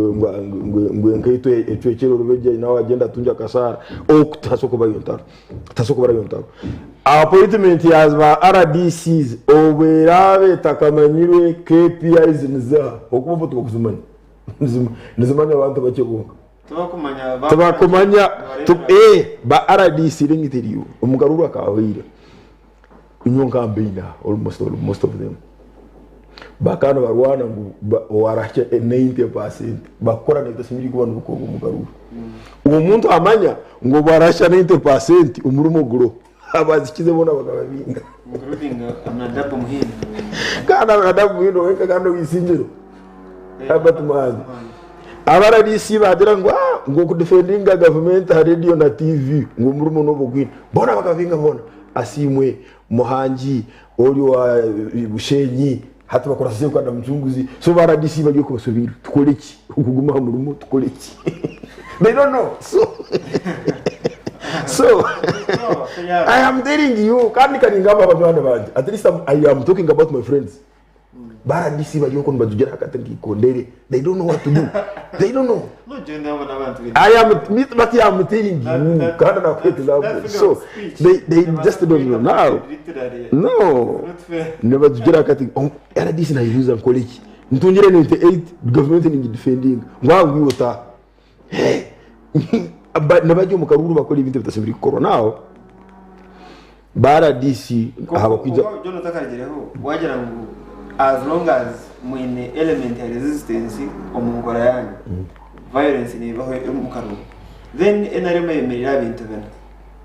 ngu enkaito ecwekere orubegye nawe agyende atungye akasaara oku tihasobola kubayo ntaro tihasobola kubarayo ntaro. Appointment ya ba RDCs obu eraabe etakamanyirwe KPIs niziha okuba obwo tibakuzimanya nizimanywa abantu bakye bonka. Tibakumanya ba RDC let me tell you omu karuru akahweire nyowe nkaba mbaine aha almost most of them bakaba nibarwana ngu owarahikya 90% bakukora nebitasemeriire kuba nibikorwa omu karuru. Omuntu amanya ngu obu arahikya 90% omurimo guriho abazikize boona bakababinga. Kandi Aminadabu Muhindo wenka kandi ow'Isingiro Herbert Muhangi. Aba RDC baagira ngu ah, ngu okudefendinga gavumenti aha rediyo na TV ngu omurimo n'oba ogwine. Boona bakabinga boona. Asiimwe, Muhangi, ori owa Bushenyi, hati bakurasize Rwanda Mucunguzi. So ba RDC bari okwo bashobeirwe. Tukore ki? Okuguma aha murimo tukore ki? They don't know. So, so I am telling you, kandi kaningamba abanywani bangye. At least I'm, I am talking about my friends. Ba RDC bari okwo nibajugira akati nk'ikondere. They don't know what to do. They don't know. I am me but I am telling you kandi nakuha example. So they they just don't know now. No. Nibajugira akati RDC nayebuuza nkore ki? Ntungire 98 gavumenti ningidefendinga. Ngu aha ngu iwe otaaha. Nibajya omu karuuru bakora ebintu ebitashemereire kukorwa. Now ba RDC aha bakwija. Kwonka John otakaregireho wagira ngu as long as mwine element ya resistance omu nkora yanyu violence nebaho omu karuuru then NRM eyemerire aha bintu bina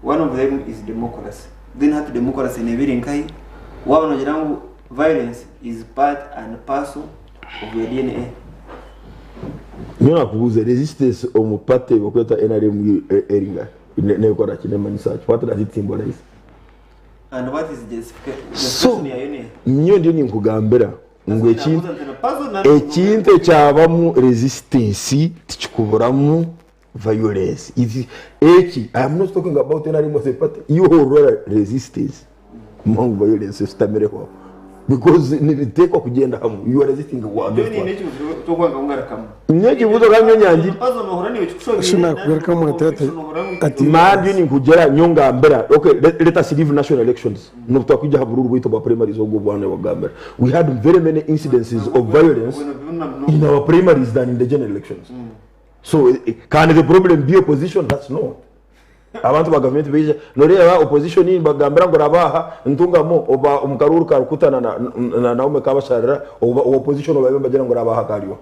one of them is democracy then hati democracy neeba eri nkahi waaba nogira ngu violence is part and parcel of your DNA. Nyowe nakubuuza resistance omu party bakweta NRM eri nkahi? Nekora ki? Nemanyisa ki? What does it symbolize? And what is justification So yayo neha? nyowe ndiyo ninkugambira ngu ekintu ekyabamu resistance tikikuburamu violence. Eki I am not talking about NRM as a party. Iwe orora resistance ngu violence eshutamireho aho because nibiteekwa kugyenda hamwe. You are resisting against what? Nyowe ekibuuzo kandi nyowe nyangire. Shi nakugarukamu ati Mandi ninkugira nyowe ngambira okay let us leave national elections nobu twakwija aha bururu bwaitu obwa primaries obwo obwana wagambira we had very many incidences of violence in our primaries than in the general elections. So can the problem be opposition? That's no. Abantu ba gavumenti baija noreeba opposition nibagambira ngu raba aha Ntungamo oba omu karuuru ka Rukutana na, na Naome Kabasharira oba opposition obabe nibagira ngu raba aha Kariwa.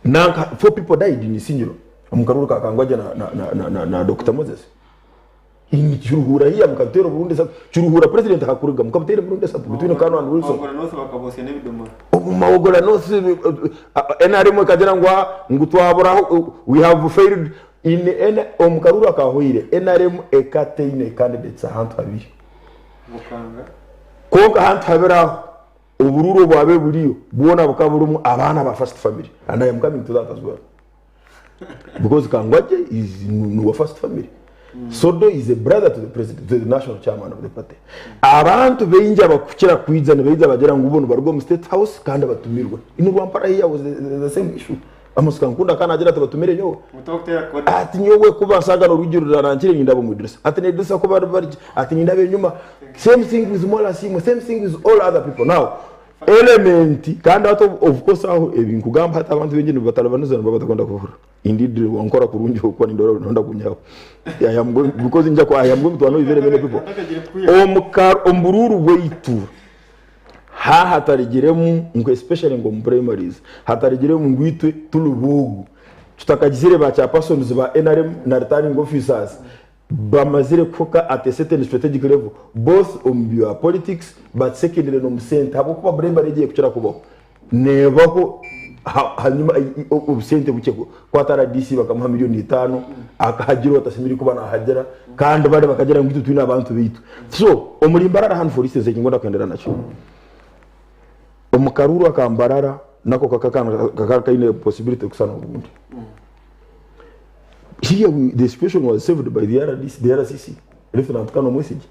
Nanka four people died in Isingiro omu karuuru ka Kangwagye na, na, na, na, na, na Dr. Moses. In Kiruhura here mukabuteera oburundi esatu. Kiruhura president hakuriga mukabuteera emirundi esatu between Kanu and Wilson. Mawogola North bakabosya n'ebidomora. Omu Mawogola North NRM ekagira ngu ngu twaburaho we have failed in N omu karuuru akahweire NRM ekataine candidates ahantu habiri. Bukanga. Kwonka ahantu habiri aho oburuuru obwabaire buriyo bwona bukaba burimu abaana ba first family and I am coming to that as well. Because Kangwagye is ni wa first family. Sodo is a brother to the president, to the national chairman of the party. Abantu baingi abakukira kwija nibaija bagira ngu bo nibaruga omu state house kandi batumirwe. In Rwampara here was the same issue. Amos Kankunda akaba nagira ati batumire nyowe. Ati nyowe kuba nsangana orwigi rurarankire nindaba omu idirisa. Ati n'edirisa kuba bari ati nindaba enyuma. Same thing with Mola Asiimwe, same thing with all other people. Now Element kandi hati of course aho ebi nkugamba hati abantu baingi nibatalibaniza nibaba batakwenda kuhurira. Indeed wankora kurungi ahabw'okuba nindora nonda kunyihaho. I am going because nja I am going to annoy very many people. Omu ka omu buruuru bwaitu ha hatarigiremu ngu especially ngu omu primaries hatarigiremu ngu itwe turi boogu tutakagizire ba chairpersons ba NRM na returning officers Bamazire kuhika at a certain strategic level both omu bya politics but secondly n'omu sente ahabw'okuba bribery egi erikukira kubaho neebaho hanyuma obusente bukye kwata rdc bakamuha million itaano akahagira ou atashemereire kuba naahagira kandi bari bakagira ngu itwe twine abantu baitu. So omuri Mbarara hanu for instance eki ngu ndakwendera nakyo, omu karuuru aka Mbarara nako kakaba kaine possibility kusana obundi. Here we, the situation was saved by the RDC, the RCC. Lieutenant Colonel Mwesigye.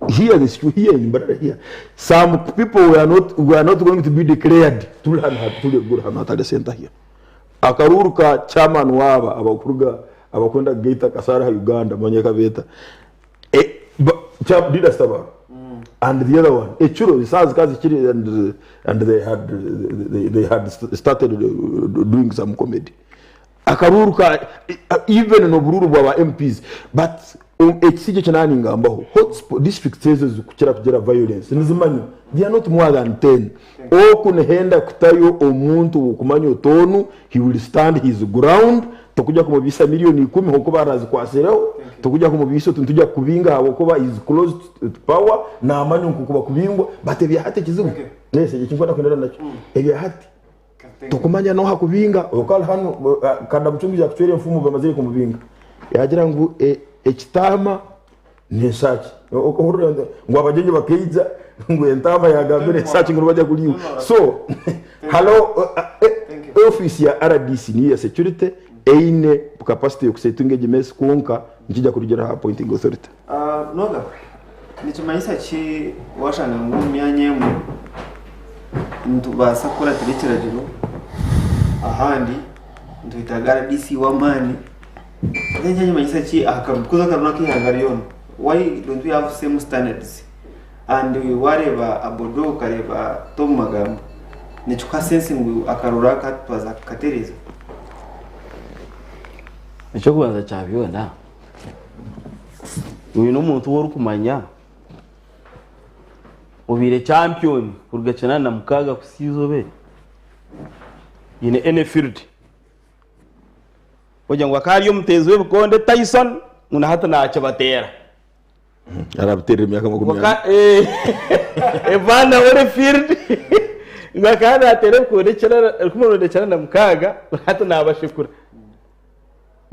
Here the situ here in Mbarara here some people were not were not going to be declared turi hanu hati turi guri hanu hatari center here. Akaruuru ka chairman waaba abakuruga abakwenda kugaita Kasaara aha Uganda manya kabeeta e, ba, cha, Didas Tabaro and the other one ekiro esaaha zikaba zikiri and, and they had they, they had started doing some comedy. Akaruuru ka even n'oburuuru bwa ba MPs but ekisingye eki naba ningambaho hotspot districts ezo ezikukira kugira violence nizimanywa they are not more than 10 oku nihenda kutayo omuntu wokumanya oti onu he will stand his ground tokujya kumubiisa million ikumi habwokuba arazikwatsireho tokujya kumubiisa oti nitujya kukubinga habwokuba he is close to power namanya nkoku bakubingwa but ebyahati ekizibu yes ekyo ekinkwenda kuhendera nakyo ebyahati Tokumanya n'oha kubinga, oka ari hanu Kanda Mucunguzi yakucwera enfumu bamazire kumubinga. Yagira ngu ekitaama n'enshaki. Ohurira ngu abagyenyi bakaija ngu entaama yagambira enshaki ngu nibajya kuriiwa. So hariho ofiisi ya RDC niyo ya security eine capacity y'okusetinga egi mess kwonka nikija kurugiirira aha appointing authority. Noga, nikimanyisa ki washanga ngu omu myanya emwe nitubaasa kukuratira ekiragiro ahandi nitwetaaga RDC w'amaani then nikimanyisa ki aha karuru because akaruru n'ak'eihanga ryona why don't we have same standards and wareeba Abodo okareeba Tom Magambo nikikuha sense ngu akaruru aka twaza kukatereeza? Eky'okubanza kya byona Oine omuntu ou orikumanya obaire champion kuruga 86 kuhitsya eizooba eri? Oine any field? Ogira ngu akaba ari omuteezi w'ebikonde Tyson ngu na hati naakibateera. Arabiteerera emyaka 40. Evander Holyfield ngu akaba naateera ebikonde 196 ngu hati naabashekura.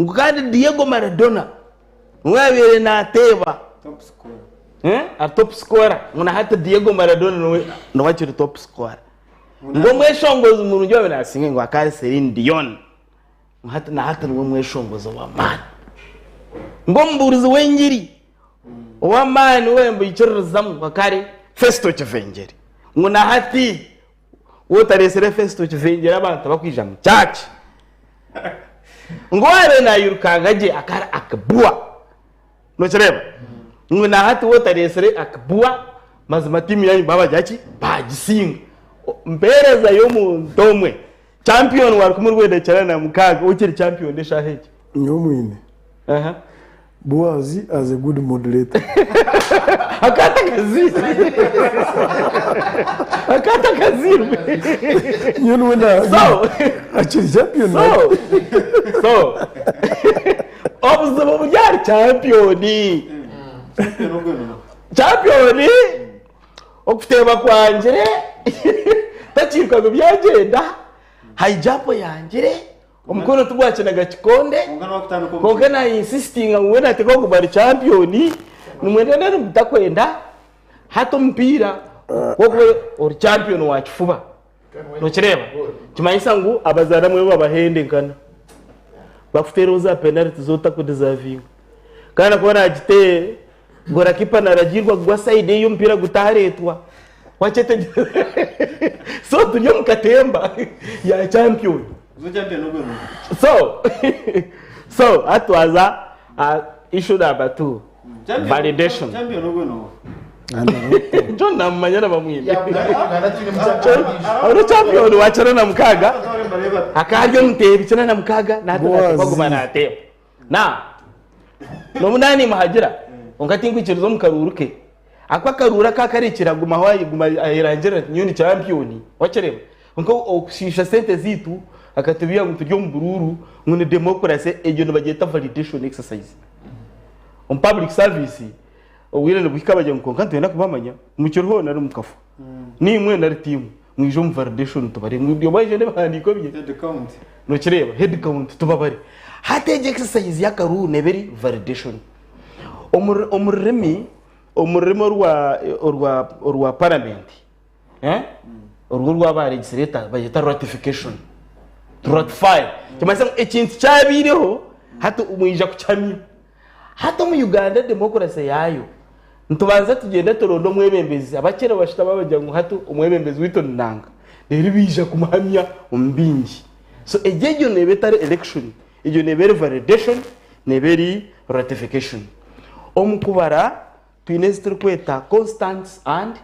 Ngu kandi Diego Maradona niwe yabaire nateeba ari top scorer ngu na hati Diego Maradona niwe niwe akiri top scorer. Ngu omweshongozi murungi owabaire nasinga ngu akaba ari Celine Dion ngu hati na hati niwe mweshongozi ow'amaani. Ngu omubuurizi w'engiri ow'amaani ou baikiririzamu ngu akaba ari Festo Kivengere ngu na hati Waaba otareetsire Festo Kivengere abantu tibakwija mu church. Ngu owaabaire naayirukanga gye akaba ari Akbua. Nokireeba? Ngu na hati waaba otareetsire Akbua, mazima tiimu yaanyu baabagira ki? Baagisinga. Mpeereza y'omuntu omwe. Champion wa 1996 okiri champion eshaaha egi. Nyowe mwine. Boaz as a good moderator. Akata kaziirwe. Akata kaziirwe. Nyowe niwe na So, akiri champion. So, so obuzibu buri ahari champion. Champion okuteeba kwangire takiiruka ngu byagyenda haija yangire. Omukono tigwakinaga kikonde kwonka na insistinga ngu weena ateekwa kuguma ari champion nimwenda nari mutakwenda hati omupiira gwokuba ori champion wa kifuba nokireeba nikimanyisa ngu abazaani abamwe babahenda enkana bakuteereho za penalty zotakudizavinga kandi akuba nagiteera Gorakipa naragiirwa kugwa sayidi ei omupiira gutareetwa. Wakyetegyereza? So turi omu katemba ya champion. So so hati twaza aha issue number 2 validation. John namumanya na bamwine. Ori champion wa 96 akaba ari omuteebi 96 nahati nateekwa kuguma nateeba. Now, n'obu naanimuhagira, kwonka tinkwikiriza omu karuuru ke. Ahakuba akaruuru aka akarekire agumaho ayeguma ayerangirira ati nyowe ni champion. Wakireeba? Kwonka okushiisha sente zaitu akatubeiha ngu turi omu buruuru ngu ni democracy, egyo nibagyeta validation exercise. Omu public service, obwire nibuhika bagira ngu kwonka nitwenda kubamanya, mukiriho nari mukafa. Niimwe nari tiimwe. Mwije omu validation tubare. Ngu buri omwe aije n'ebihandiiko bye. Head count. Nokireeba? Head count tubabare. Hati egi exercise y'akaruuru neeba eri validation. Omu omu rurimi omu rurimi orwa orwa orwa parliament eh, orwo orwa ba legislator bagyeta ratification. To ratify. Kimanyisa ngu ekintu kyabaireho hati mwija kukihamya. Hati omu Uganda democracy yaayo, nitubanza tugyenda turonda omwebembezi, abakye nibashutama bagira ngu hati omwebembezi waitu ni nanka, reero baija kumuhamya omu baingi. So egyo egyo neeba etari election, egyo neeba eri validation, neeba eri ratification. Omu kubara twine ezi turikweta constants and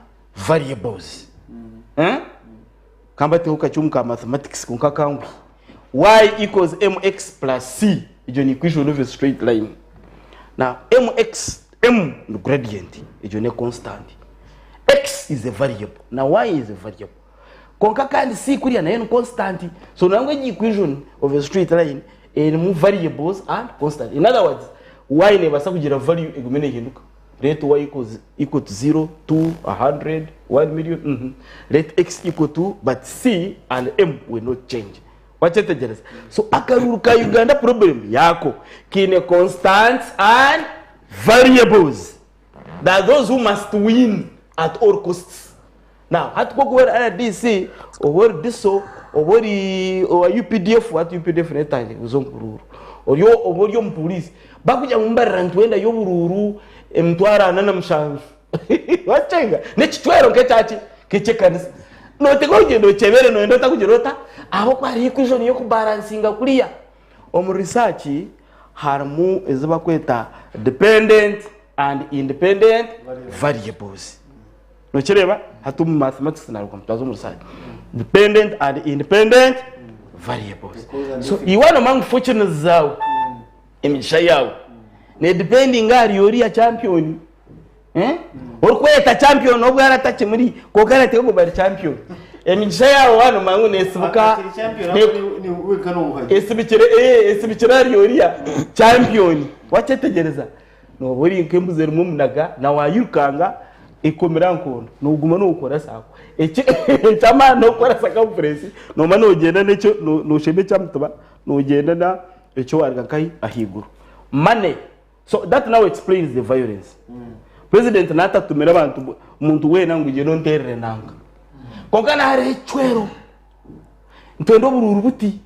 variables. Eh? Kambateho kakye omu ka mathematics kwonka kanguhi. Y equals mx plus c, egyo ni equation of a straight line. Now mx, m ni gradient, egyo ne constant. X is a variable na y is a variable. Kwonka kandi c kuriya nayo ni constant. So nangwa egi equation of a straight line erimu variables and constant. In other words, y nebaasa kugira value egume nehinduka. Let y equals equal to 0, 2, 100, 1 million, mm Let x equal to, but c and m will not change. Wakyetegyereza? So akaruru ka Uganda problem yako kiine constants and variables. There are those who must win at all costs. Now hati ku orikuba ori RDC oba ori DISO oba ori owa UPDF hati UPDF nayo etandikire kuza omu buruuru ori oba ori omu puriisi bakugira ngu mbarira nitwendayo oburuuru emitwaro ana na mushanju wakyenga n'ekicwero nk'ekyaki nk'ekyekanisa nooteekwa kugyenda okyebere nooyenda ota kugira ota ahabw'okuba hariho equation y'okubaransinga kuriya omu research harimu ezi bakweta dependent and independent variables. Nokireeba? Hati omu mathematics naruga mutwaza omu research. Dependent and independent variables. So iwe nomanya ngu fortunes zaawe, emigisha yaawe nedependinga ahari oriya champion. Eh? Orikweyeta champion n'obu araabe atakimuri kwonka arateeka ngu bari champion. Emigisha yaawe waaba nomanya ngu nesibuka Akiri champion ahubwo ni wenka n'omuhagi. esibikire eh, esibikire ahari oriya champion. Wakyetegyereza? Nooba ori nk'embuzi erimu omunaga, na waayirukanga ekomire aha nkondo, nooguma nookora saako. Eky'amaani n'okukora circumference, nooma noogyenda n'ekyo nooshemba ekya mutuba, noogyenda na eki waaruga nkahi ahaiguru. Money, so that now explains the violence. President naatatumira abantu omuntu weena ngu gyenda onteerere nanka. Kwonka na hariho ekicwero, nitwenda oburuuru buti.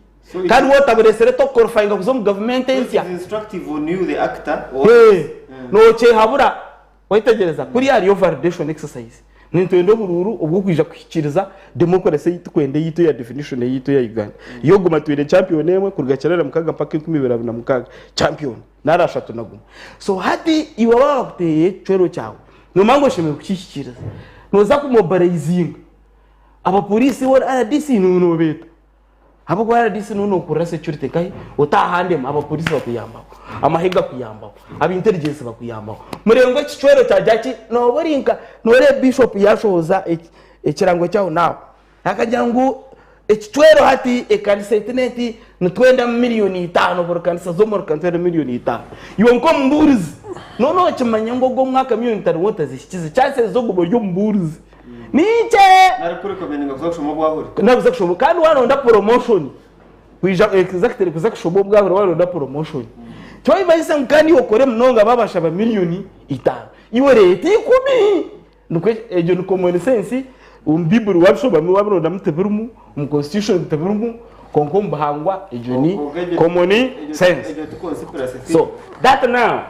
Kandi waaba otabureetsire tokukorifayinga kuza omu gavumenti ensya. Nookyehabura. Wayetegereza? Kuriya hariyo validation exercise. Nitwenda oburuuru obw'okwija kuhikiiriza democracy ei turikwenda eyaitu eya definition eyaitu eya Uganda. Y'okuguma twine champion emwe kuruga 96 mpaka 2026. Champion nari ashatu na gumwe. So hati iwe baaba bakuteire ekicwero kyawe, noomanya ngu oshemereire kukihikiiriza. Nooza kumobilizinga abapoliisi bo RDC noobeeta. Ahabw'okuba RDC niwe nokurira security nkahi otahandemu abapolisi bakuyambaho, amahe gakuyambaho, aba intelligence bakuyambaho. Murengwa ekicwero kyagira ki noba ori nka noreeba bishop yashohoza ekirango kyaho nawe akagira ngu ekicwero hati ekanisa eti n'eti nitwenda miriyoni itano buri kanisa z'omuri kanisa nitwenda miriyoni itano. Iwe nk'omubuurizi noba nokimanya ngu ogu omwaka miriyoni itano waaba otazihikize chances z'okuba ori omubuurizi Ninkye! Nari kurekomendinga kuza kushoma obwahuri. Nari kuza kushoma kandi waronda promotion kwija exactly kuza kushoma obwahuri waronda promotion. Tiwabimanyisa ngu kandi iwe okore munonga babashaba miriyoni itano iwe oreete ikumi. Nikwo egyo ni common sense omu Bible wabishomamu wabirondamu tibirimu, omu constitution tibirimu kwonka omu buhangwa egyo ni common sense. Egyo ti conspiracy theory. So that now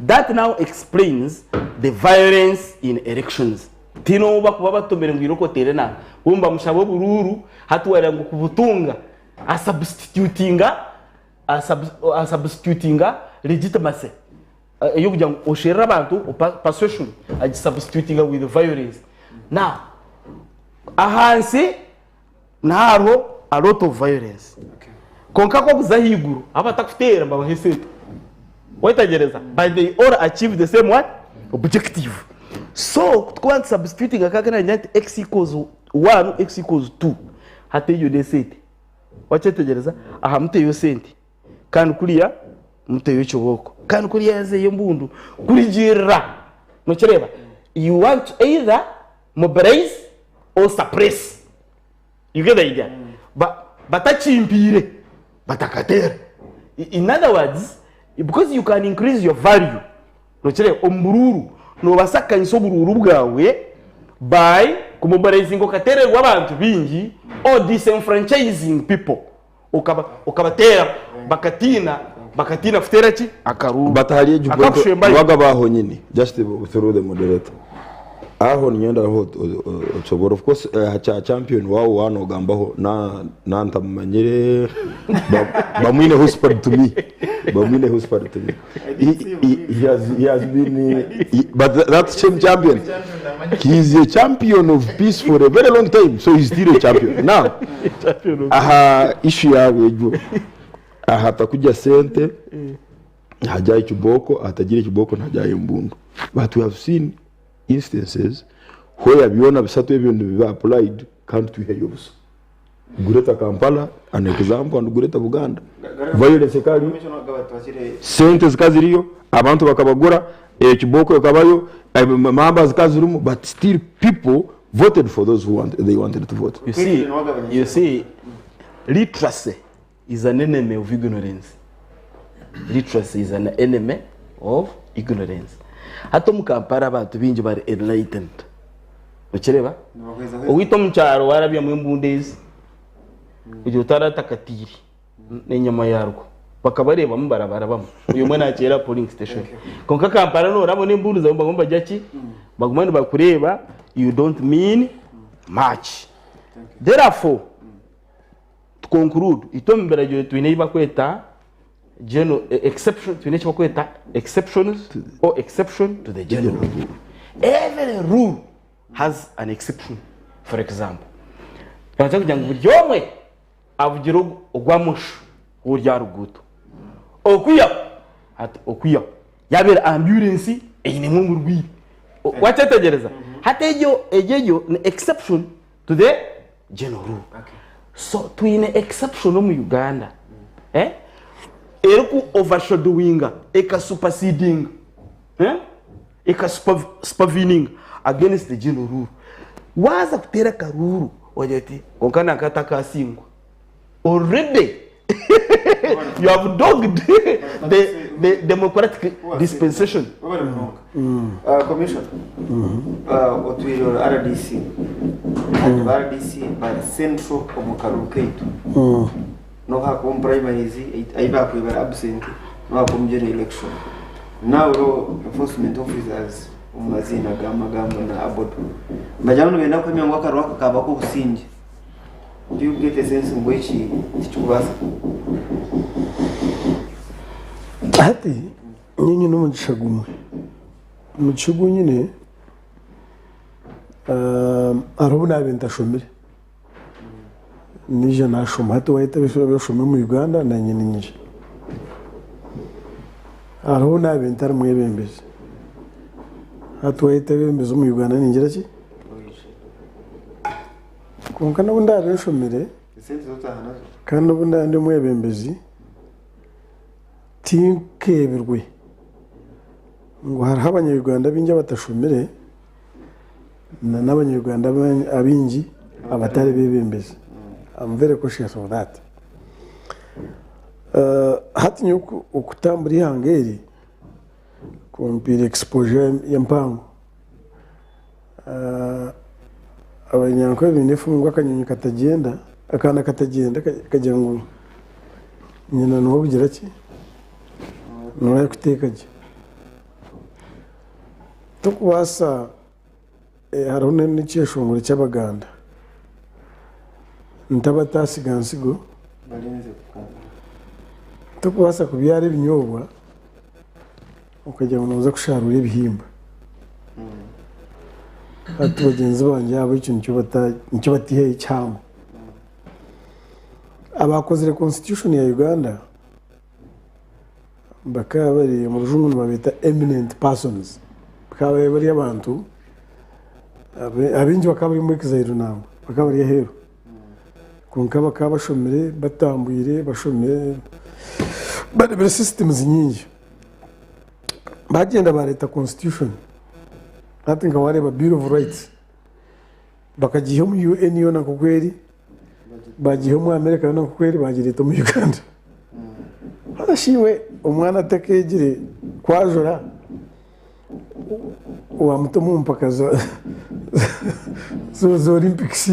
that now explains the violence in elections. Tihaine ou bakuba batumire ngu irooko oteere enanga. Bo nibamushaba oburuuru, hati wareeba ngu kubutunga asubstitutinga asubstitutinga legitimacy ey'okugira ngu osherure abantu persuasion agisubstitutinga with violence. Now ahansi niho hariho a lot of violence. Kwonka ku okuza ahaiguru abatakuteera nibabaha esente. Wetegyereza? But they all achieve the same what? Objective. So ku tukuba nitu substitutinga ka nagira nti x equals 1, x equals 2. Hati egyo n'esente. Wakyetegyereza? Aha muteyo sente. Kandi kuriya muteyo ekibooko. Kandi kuriya yazeyo embundu. Kurigirira. Nokireeba? You want to either mobilize or suppress. You get the idea? Ba, batakimpiire, batakateera. In other words, because you can increase your value, nokireeba, omu buruuru, noobaasa kukanyisa oburuuru bwawe by kumobilizinga okateererwa abantu baingi or disenfranchising people, okaba, okabateera bakatiina, Bakatiina kuteera ki? Akaruuru. But hari egyo point Akakushembayo. waga aho nyine just through the moderator aho niinyenda aho otusobora of course aha kya champion wawe wanogambaho na nantamumanyire bamwine whispered to me bamwine whispered to me he, he, he has he has been he, but that same champion he is a champion of peace for a very long time so he's still a champion now aha issue yawe egyo aha takurya sente hajyayo ekiboko ahatagira ekiboko nihajyayo embundu but we have seen instances where byona bisatu ebyo nibiba applied kandi twiheyo busa Greater Kampala an example and Greater Buganda violence ekaba sente zikaba ziriyo abantu bakabagura ekiboko ekabayo mamba zikaba zirimu but still people voted for those who want, they wanted to vote. You see, you see, literacy is an enemy of ignorance. Literacy is an enemy of ignorance. Hati omu Kampala abantu baingi bari enlightened. Okireba? Owaitu omu kyaro warabyamu embundu ezi kugira otaratakatiire n'enyama yarwo bakabareebamu barabarabamu buri omwe nakyera aha polling station. Kwonka Kampala noraba n'embundu zaabo nibaguma nibagira ki? Baguma nibakureeba you don't mean much. Therefore, to conclude, itwe omu biragiro twine ebi barikweta general exception, twine eki barikweta exceptions or exception to the general rule. Every rule has an exception. For example, nibaza kugira ngu buri omwe avugire ogwa mosho ori aha ruguuto okwihaho hati okwihaho yabeera amburensi einemu omurwaire wakyetegyereza hati egyo egyo egyo ni exception to the general rule so twine exception omu Uganda eh eriku overshadowinga eka supersedinga eh eka superveninga against the general rule waaza kuteera akaruuru ogira oti kwonka nanka atakasingwa already you have dogged the, the democratic dispensation Commission otwire ori RDC kandi ba RDC bari central omu karuru kaitu n'obu hakuba omu primaries ahi bakubaire bari absent n'obu hakuba omu general election now law enforcement officers omu maziina ga Magambo na Abodo nibagira ngu nibenda kuhamya ngu akaruru aka kaba ak'obusingye. Do you get a sense ngu eki tikikubaasika? Hati nyowe nyine omugisha gumwe, omugisha ogu nyine hariho obu naabaire ntashomire naija naashoma hati waayeta abashoma omu Uganda naanye niinyija. Hariho obu naabaire ntari mwebembezi hati waayeta abeebembezi omu Uganda ningira ki? Kwonka n'obu ndaabe nshomire kandi n'obu ndaabe ndi omwebembezi, tinkeebirwe ngu hariho Abanya-Uganda baingi abatashomire n'Abanya-Uganda abaingi abatari beebembezi. I'm very conscious of that. Hati nyowe okutambura eihanga eri kumpaire exposure mpango. Abanyankore baine efumu ngu akanyonyi katagyenda, akaana katagyenda kagira ngu nyina niwe obugira ki? Niwe arikuteeka gye. Torikubaasa, hariho n'ekyeshongoro ky'Abaganda, nti abataasiga nsigo, torikubaasa kubyara ebinyoobwa Okagira ngu nooza kusharuura ebihimba. Hati bagyenzi bangye abo ekyo nikyo bata nikyo bataihayo kihango. Abaakozire constitution ya Uganda bakaba bari omu rujungu nibabeeta eminent persons. Bakaba bari abantu abaingi bakaba bari omu exile nangwa bakaba bari aheeru. Kwonka bakaba bashomire, batambwire, bashomire, bareebire systems nyingi. Bagyenda bareeta constitution, hati nka wareeba bill of rights, bakagiiha omu UN yoona nk'oku eri, bagiiha omu America yoona nk'oku eri, bagireeta omu Uganda. Haza shi iwe omwana atakeegire kwajura, wamuta omu mpaka za Olympics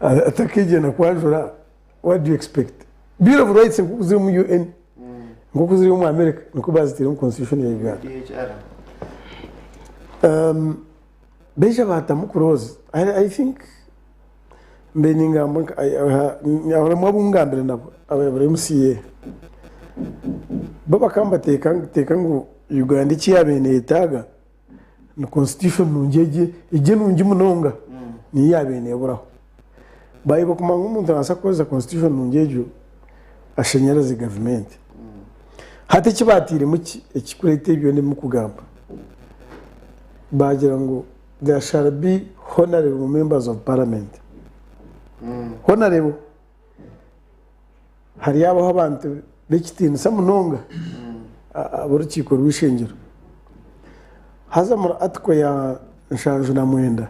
atakeegire na kwajura, what do you expect? Bill of rights nk'oku ziri omu UN. Nk'oku ziri omu America nikwo baziteire omu constitution ya Uganda. Um, baija baatamu clause. I, I think mbe ningamba nka- I- I- abamwe abu ngambire nabo aba MCA bo bakaba nibateeka teeka ngu Uganda eki yaabaire neeyetaaga ni constitution nungi egi egi enungi munonga niyo yaabaire neeburaho. Baayeba kumanya ngu omuntu naabaasa kukozesa constitution nungi egyo ashanyaraze gavumenti. Hati eki baatairemu ki ekirikureeta ebyo byona ebi murikugamba, baagira ngu there shall be honourable members of parliament. Honourable haryabaho abantu b'ekitiinisa munonga ab'orukiiko rw'eishengyero. Haza omuri article ya 79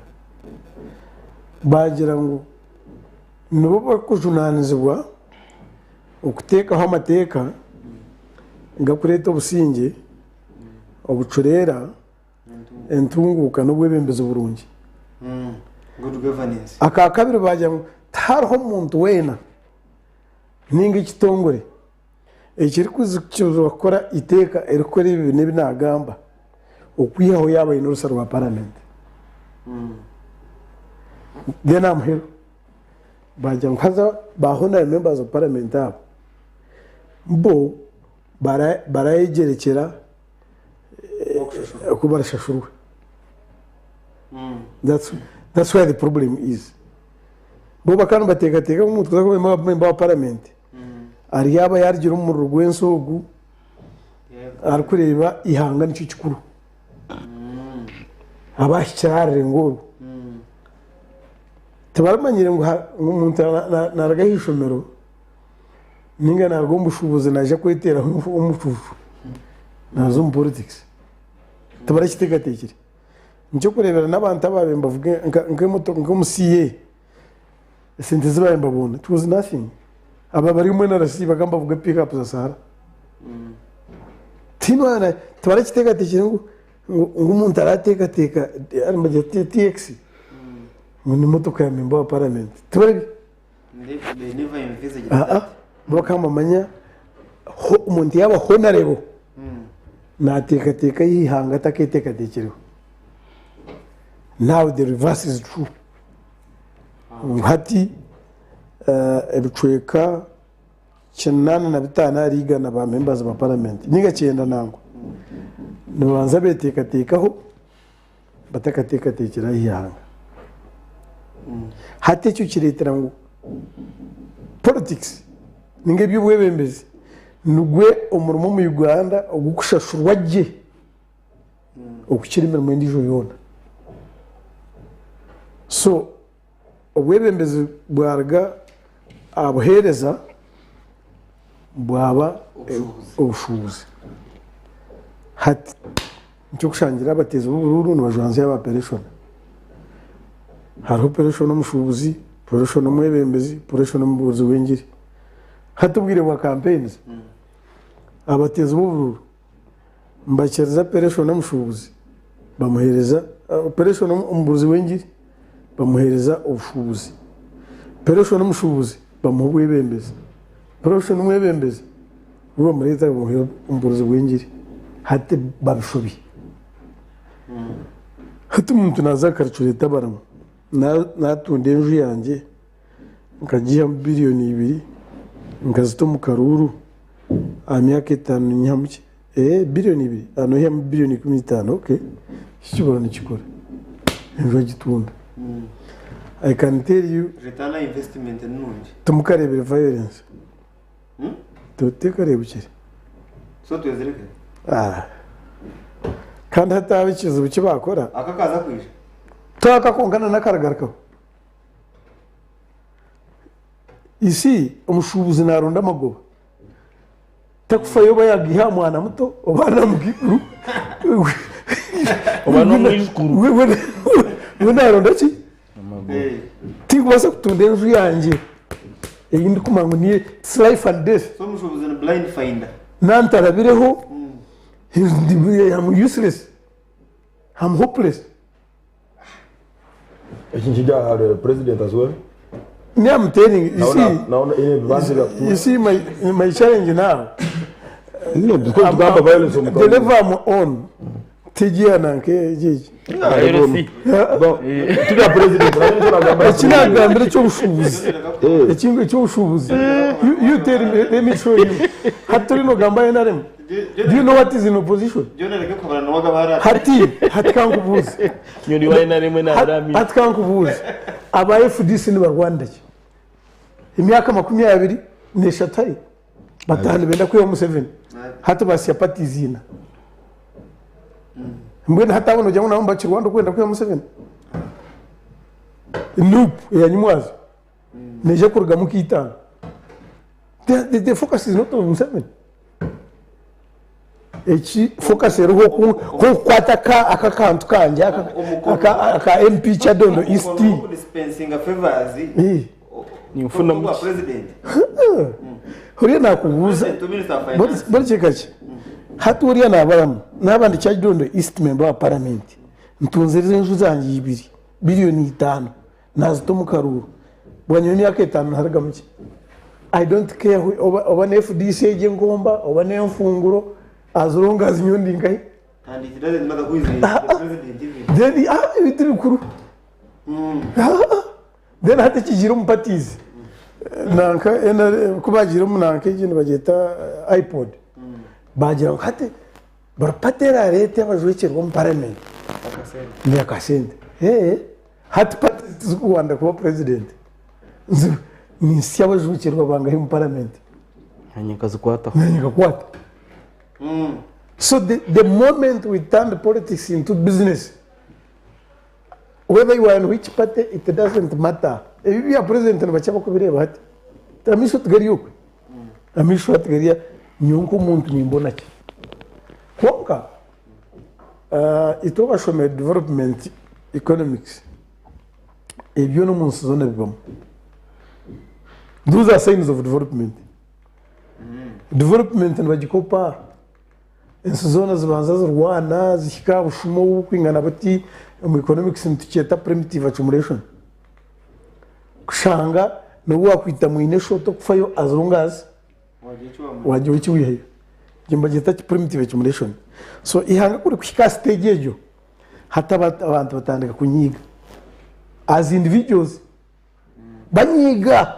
baagira ngu nibo barikujunaanizibwa okuteekaho amateeka garikureeta obusingye, obucureera, entunguuka n'obwebembezi burungi. Aka kabiri baagira ngu tihariho muntu weena ninga ekitongore ekirikukirizibwa kukora eiteeka erikukora ebi n'ebi naagamba okwihaho yaaba aine orusa rwa paramenti. Then aha muheru baagira ngu haza ba honorary members of parliament abo bo barayegyerekyera oku barashashurwa. That's where the problem is. Bo bakaba nibateekateeka ngu omuntu kuza kuba member wa parliament aryaba yarugira omu muriro gw'ensi ogu arikureeba eihanga nikyo kikuru. Aba ahikire aha rurengo orwo. Tibaramanyire ngu omuntu naruga aha ishomero ninga naruga omu bushuubuzi naija kweteeraho omucuucu naaza omu politics. Tibarakiteekateekire. Nikyo orikureebera n'abantu abaabaire nibavuga nk'emotoka nk'omu CA, esente zi baabaire nibaboona it was nothing. Aba bari omu NRC bakaba nibavuga pick up za Sahara. Tihaine owaaba tibarakiteekateekire ngu ngu omuntu arateekateeka nibagira TX ngu n'emotoka ya memba wa paramenti. Tibari They never envisaged Aa, that. bo bakaba nibamanya ho- omuntu yaaba honorable naateekateeka eihanga atakeeteekateekireho. Now the reverse is true. Ngu hati eh, ebicweka 85 ahari igana ba members ba parliament ninga 90 nangwa nibabanza beteekateekaho batakateekateekire aha ihanga. Hati ekyo kireetera ngu politics ninga eby'obwebembezi nigwe omurimo omu Uganda ogurikushashurwa gye okukira emirimo endiijo yoona. So obwebembezi bwaruga aha buheereza bwaba obushuubuzi. Hati nikyo orikushangira abateezi b'oburuuru nibajwanzya aba opereshoni. Hariho opereshoni omushuubuzi, opereshoni omwebembezi, opereshoni omubuurizi w'engiri. Hati obwire bwa kampeyinizi, abateezi b'oburuuru Nibakiriza opereshoni omushuubuzi bamuheereza opereshoni omubuurizi w'engiri bamuheereza obushuubuzi. Opereshoni omushuubuzi bamuha obwebembezi. Opereshoni omwebembezi we bamureeta bamuha omubuurizi w'engiri. Hati babishobya. Hati omuntu naaza akaricureeta abaramu, naatunda enju yangye nkagiihamu biriyoni ibiri nkazita omu karuuru aha myaka etaano ninyihamu ki? Eeh biriyoni ibiri aha noihamu biriyoni 15 okay eki kibura nikikora enju agitunda. I can tell you Return on investment ni nungi. timukareebire violence tekareebukire. So twezirike. Ah. Kandi hati aba ekizibu eki baakora Aka kaza kwija. twaka kwonka na n'akaragarukaho. You see, omushuubuzi naaronda amagoba. Takufayo oba yaagiiha aha mwana muto oba na mukaikuru. Oba n'omwijukuru. We naaronda ki? Tinkubaasa kutunda enju yangye ei ndikumanya ngu niyo it's life and death. So omushuubuzi ni blind finder. Nantarabireho, I'm useless, I'm hopeless. Eki nikijya ahari president as well. Me I'm telling you, Nawe see, nawe ebibanja you see my challenge now. No, because tugamba violence omu The level I'm on tigiya nanka egi. Turiya president Eki nagambira eky'obushuubuzi. Eki eky'obushuubuzi. You tell me, let me show you. Hati tori nogamba NRM. Do you know what is in opposition? Hati, hati kankubuuze. Nyoni wa NRM nabura Hati kankubuuze. Aba FDC nibarwanira ki? Emyaka 23 ayi bataaha nibenda kwihaho Museveni. Hati basya parties ina. Mbwenu hati abo nogira ngu nabo nibakirwanda okwenda kwihaho Museveni? NUP eya nyimwazo neija kurugamu nka itaano. The focus is not on Museveni. Eki focus eriho kukwata aka akantu kangye aka MP Kyadondo East. Dispensinga favors. Ninfuna Kwa president. Uriya nakubuuza President, Minister of Finance. Buri kika ki hati uriya nabaramu naba ndi Kyadondo East member wa parliament, ntunzire enju zangye ibiri 5 biliyoni nazita omu karuuru, bwanyuma y'emyaka 5 niharigamu ki? I don't care oba ne FDC egi enkomba oba n'enfunguro, as long as nyowe ndi nkahi. And it doesn't matter who is the president even. Then ebintu bikuru. Then hati kigiire omu parties nanka NRM, ku bagiire omu nanka egi nibagyeta IPOD, bagira ngu hati buri party erareete abajwekyerwa omu parliament ni akasente. Hati parties tizikuwanda kuba president, ninsya abajwekyerwa bangahi omu parliament. Nanye nkazikwataho. Nanye nkakwata. So the moment we turn politics into business, whether you are in which party, it doesn't matter. Ebi bya president nibakya bakubireeba hati, amisho tigari okwe, amisho hati gariya nyowe nk'omuntu nimbona ki. Kwonka itwe abashomere development economics, ebyo n'omu nsi zoona bibamu. Those are signs of development. Development nibagikopa ensi zoona, zibanza zirwana zihika aha bushumo obukwingana buti. Omu economics nitukyeta primitive accumulation, kushanga nobu wakwita mwine eshoto okufayo, as long as wagira eki wihayo. Egyo nibagyeta primitive accumulation. So ihanga kuri kuhika aha stage egyo, hati abantu batandika kunyiiga as individuals, banyiiga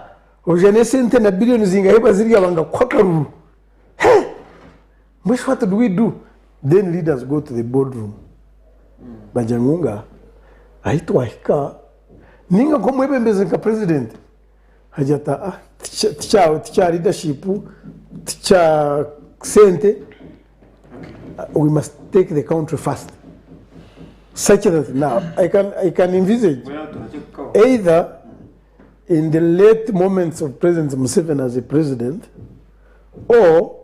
oja n'esente na biliyoni zingahe bazirya banga kuha akaruru. He mbwenu what do we do then? Leaders go to the boardroom, bagira ngu nga ahi twahika, ninga nk'omwebembezi nka president hagira ati, "Ah, tikya leadership, tikya sente, we must take the country fast," such that now I can envisage either in the late moments of President Museveni as a president or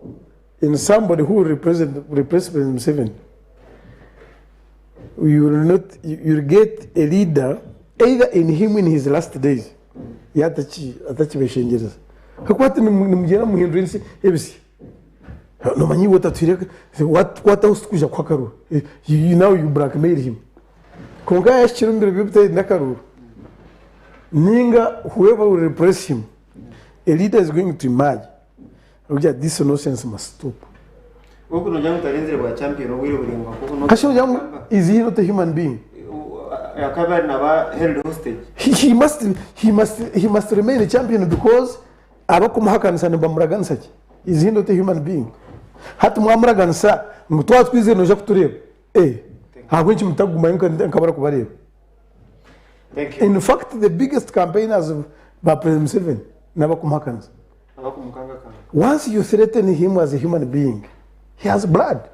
in somebody who will replace President Museveni. You will not, you will get a leader either in him in his last days atakibeshengereza, kuko ati nimugenda muhindura ensi ebisi nomanyi iwe otatwire kwataho situkuja kuha akaruru. Now you blackmail him, konka yashikire omu biro by'obutari akaruru, ninga whoever will replace him, a leader is going to emerge kugira this nonsense must stop. Wowe nogira ngu tarinzire bwa champion obwire buringwa kuko Kasho ngira, is he not a human being? Akaba ari naba held hostage. He must remain a champion because abakumuhakanisa nibamuraganisa ki? Is he not a human being? Hati mwamuraganisa ngu twatwizire noja kutureeba, ahabw'enki mutagumayo nkabara kubareeba? Thank you. In fact, the biggest campaigners ba President Museveni n'abakumuhakanisa. Abakumukangakanga. Once you threaten him as a human being, he has blood.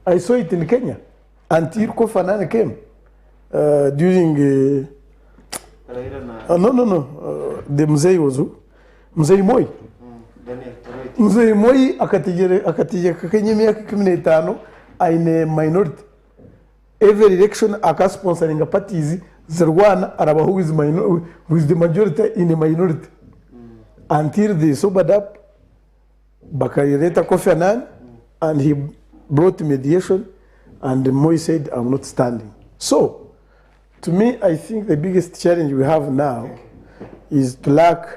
I saw it in Kenya until Kofi Annan came during Raila na No, the Mzee was who? Mzee Moi. Daniel Toroitich. Mzee Moi akategeka Kenya emyaka 15 aine minority. Every election akasponsoringa parties zirwana, arabaho with the majority in a minority until they sobered up, bakareta Kofi Annan, and he brought mediation, and Moi said, "I'm not standing." So to me, I think the biggest challenge we have now is to lack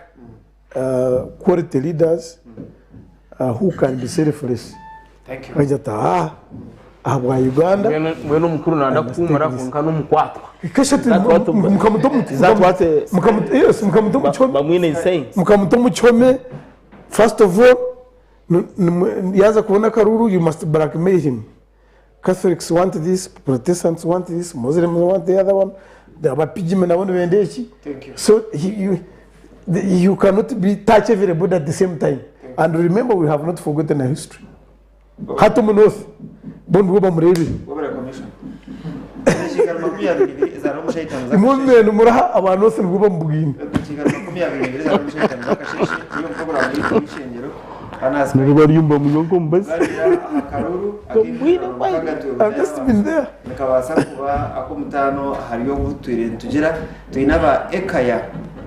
quality leaders. Who can be selfless? Akagira ati ah ahabwa Uganda. Mbwenu omukuru nanda kuhumura kwonka n'omukwatwa. Mukamuta omu kihome first of all yaaza kubona akaruru you must blackmail him. Catholics want this, Protestants want this, Muslims want the other one, abapigime nabo nibenda eki. So you cannot be touch everybody at the same time. And remember we have not forgotten our history. Hati omu North bo nibo bamureebire. Imwe mwena muraha aba North nibwo bamubwine. Nari bariyumva munonga omu bazi. I've just been there. Nikabaasa kuba ak'omutaano ahari obu twire nitugira. Twine aba Ekaya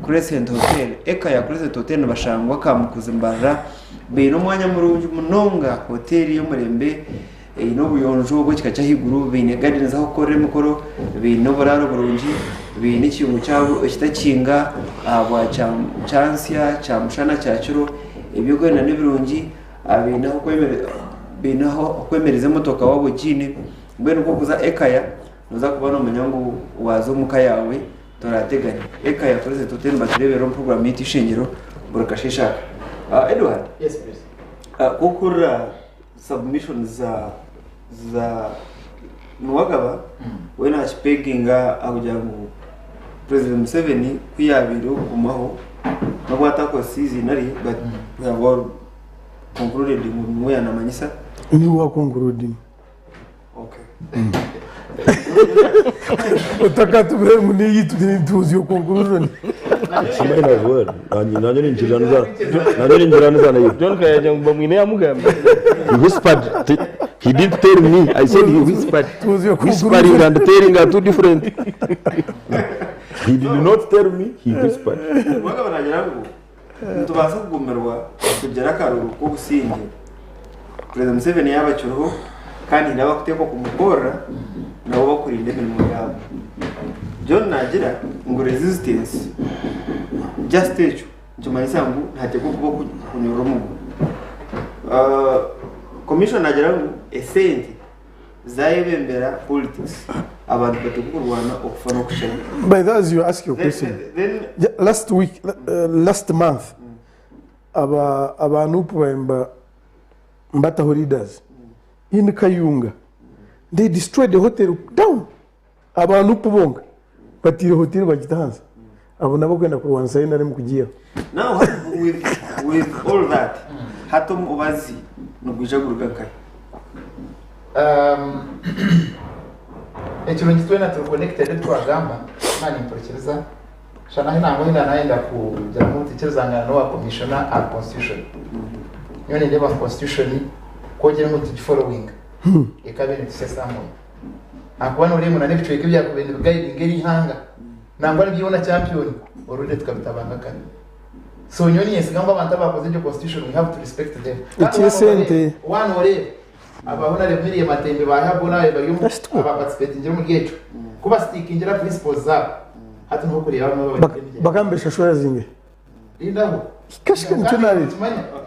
Crescent Hotel. Ekaya Crescent Hotel nibashangwa Kamukuzi Mbarara. Baine omwanya murungi munonga, hoteeri y'omurembe eine obuyonjo bw'ekika ky'ahaiguru, baine gardens ah'okukorera emikoro, baine oburaaro burungi, baine ekiyungu kyabo ekitakinga ahabwa kyantsya, kyamushana, kyakiro, eby'okwenda nibirungi, baine baine ah'okwemereza emotoka waaba ogiine, mbwenu ku orikuza Ekaya nooza kuba noomanya ngu waaza omu ka yaawe torateganya. Ekaya Crescent Hotel nibatureeberera omu puroguraamu yaitu Eishengyero buri kasheeshe aka. Edward, ku orikuhurira submissions za za Nuwagaba we nakipeginga akugira ngu President Museveni ku yabaire okugumaho nobu atakozesa eiziina rye but we have all concluded ngu niwe yanamanyisa. Niwe wa concluding. Okay. Otakatubwire ngu niyi tuzi yo conclusion. Mine as well. Nanye ninkiranisa. Nanye ninkiranisa naye. John Kayaja ngu bamwine yamugamba. He whispered. He didn't tell me. I said he whispered. Tuzi yo Whispering and telling are two different. He did not tell me. He whispered. Nuwagaba nagira ngu nitubaasa kugumirwa kugira akaruru k'obusingye Perezida Museveni yaaba akiriho kandi haine abarikuteekwa kumukorera nabo bakurinda emirimo yaabo. John naagira ngu resistance just ekyo nikimanyisa ngu nihateekwa kuba okunyurura omuguha. Commissioner naagira ngu esente zayebembera politics abantu bateekwa kurwana okufa n'okukira. By the as you ask your question, Then, yeah, last week, last month, aba aba NUP baimba mbataho leaders in Kayunga. They destroyed the hotel down. Aba NUP bonka batiire hotel bagita ahansi. Abo nabo kwenda kurwanisa NRM kugiihaho. Now with, with all that, hati omubazi nigwija guruga nkahi? Ekirungi twena turi connected ebi twagamba naanye nimpurikiriza shana ahi nangwa ahi nayenda kugira ngu ntikirizangana n'owa commissioner aha constitution. Nyowe nindeeba ngu constitution ku ogire ngu nitugifollowinga ekaaba netuhitsya somewhere. Ahakuba noreeba ngu n'ebicweka ebyakubaire nibigaidinga eri ihanga nangwa nibyo na champion already tukabitabanga kare. So nyowe ninyesiga ngu abantu abakoze egyo constitution we have to respect them. Kandi Eky'esente. waaba noreeba aba Honarebo Miria Matembe ba boona ababaire bari omu aba participatingire omuri ekyo ku basitikingira principles zaabo hati niho orikureeba abamwe Bak- Bakamba eshashura zingahi? Rindaho. Kashika nikyo naareeba.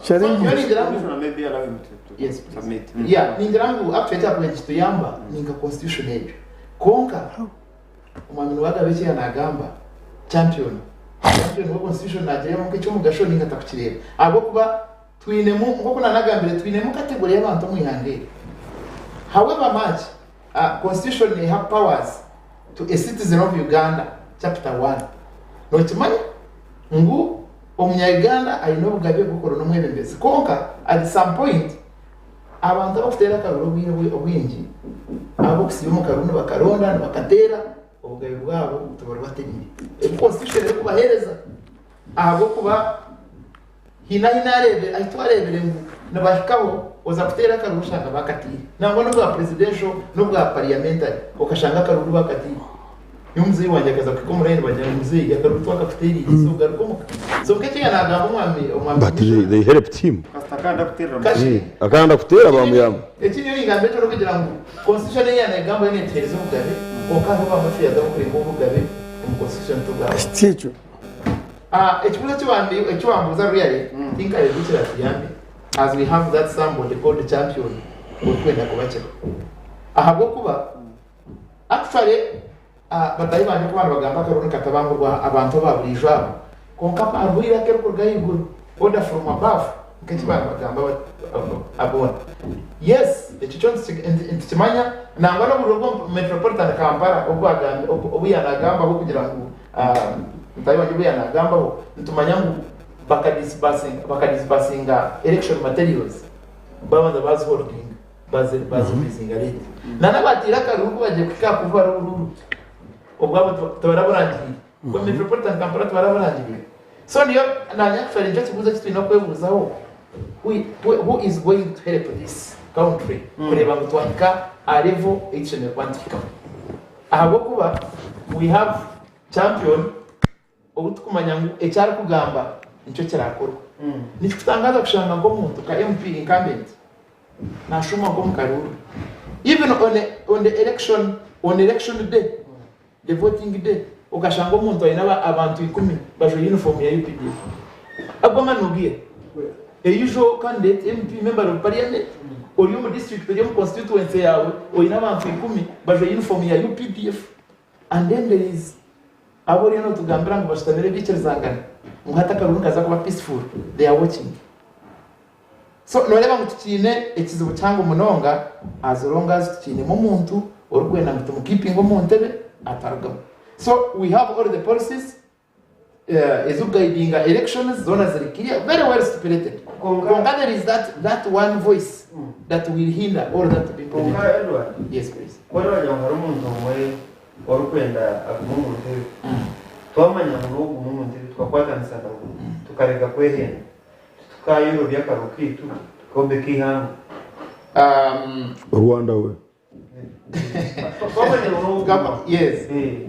Challenge. Nyowe ningira ngu Commissioner maybe allow him to Yes, please. submit. Yeah, ningira ngu actually ekyakubaire nikituyamba ni nka constitution egyo. Kwonka omwami Nuwagaba eki yaanagamba champion champion wa constitution naagireeba nk'eky'omugasho ninga takukireeba ahabw'okuba twinemu nk'oku naanagambire twinemu category y'abantu omu ihanga eri. However much constitution neeha powers to a citizen of Uganda chapter one nookimanya ngu omunya-Uganda aine obugabe bw'okuronda omwebembezi kwonka at some point abantu abarikuteera akaruru obwire obwingi ahabw'okusiiba omu karuru nibakaronda nibakateera obugabe bwabo tiburibatereire. Ebi constitution erikubaheereza ahabw'okuba haine ahu naareebire ahu twareebire ngu nibahikaho oza kuteera akaruru oshanga baakataire. Nangwa n'obwa presidential n'obwa parliamentary okashanga akaruru baakataire. Nyowe muzeeyi wangye akaza kuhika omu line bagira ngu muzeeyi akaruru twakakuteereire so garuka omuka. So nk'eki yaanagamba omwami omwami But they helped him. Kasita akanda kuteerera Kashi. Akanda kuteera bamuyamba. Eki nyowe ningamba ekyo n'okugira ngu constitution ei yaanagamba yo neetuheereza obugabe kwonka hariho bamwe tuyaza kurenga obugabe omu constitution tubwabona. Eki ekyo. Ekibuuzo eki wambuuza really tinkareeba ekiratuyambe. As we have that somebody called champion orikwenda kubakira. Ahabw'okuba actually bataahi bangye ku baanibagamba akaruru nikatabangurwa abantu aba buriijo abo, kwonka hariho eiraka erikuruga ahaiguru, order from above, nk'eki baanibagamba boona. Yes, ekyo kyo nitukimanya, nangwa n'obururu bw'omu Metropolitan Kampala obu yaanagambaho kugira ngu mutaahi wangye obu yaanagambaho, nitumanya ngu bakadisibasinga election materials babanza baziholdinga bazirizinga late. Nana abatiire akaruru kubagiye kuhika aha kubara obururu obwabo tibaraburangiriire. Bwa Metropolitan Kampala tibaraburangiriire. So niyo nanye actually nikyo kibuuzo eki twine okwebuuzaho who is going to help this country kureeba ngu twahika aha level ei tushemereire kuba nituhikaho. Ahabw'okuba we have champion Obu tukumanya ngu eki arikugamba nikyo kirakorwa. Nikikutangaaza kushanga nk'omuntu nka MP incumbent nashuuma nk'omu karuuru. Even on a, on the election, on election day, the voting day, okashanga omuntu aine abantu ikumi bajwaire uniform ya UPDF. Ago amani ogiha? A usual candidate, MP, member of parliament, ori omu district, ori omu constituency yaawe, oine abantu ikumi bajwaire uniform ya UPDF. And then there is abu oriyo notugambira ngu bashutamire bikirizangana ngu hati akaruru nikaza kuba peaceful they are watching. So noreeba ngu tukiine ekizibu kihango munonga as long as tukiinemu omuntu orikwenda ngu tumukipinge omu ntebe atarugamu. So we have all the policies ezikugaidinga elections zoona ziri clear very well stipulated kwonka there is that, that one voice that will hinder all that to be Kwonka implemented. Edward, Yes, please. ku orikugira ngu hariho omuntu omwe orikwenda agume omu ntebe, twamanya ngu n'ogume omu ntebe tukakwatanisa nawe, tukareka kwehenda, titukayorobya akaruru kaitu tukombeka eihanga. Rwanda we.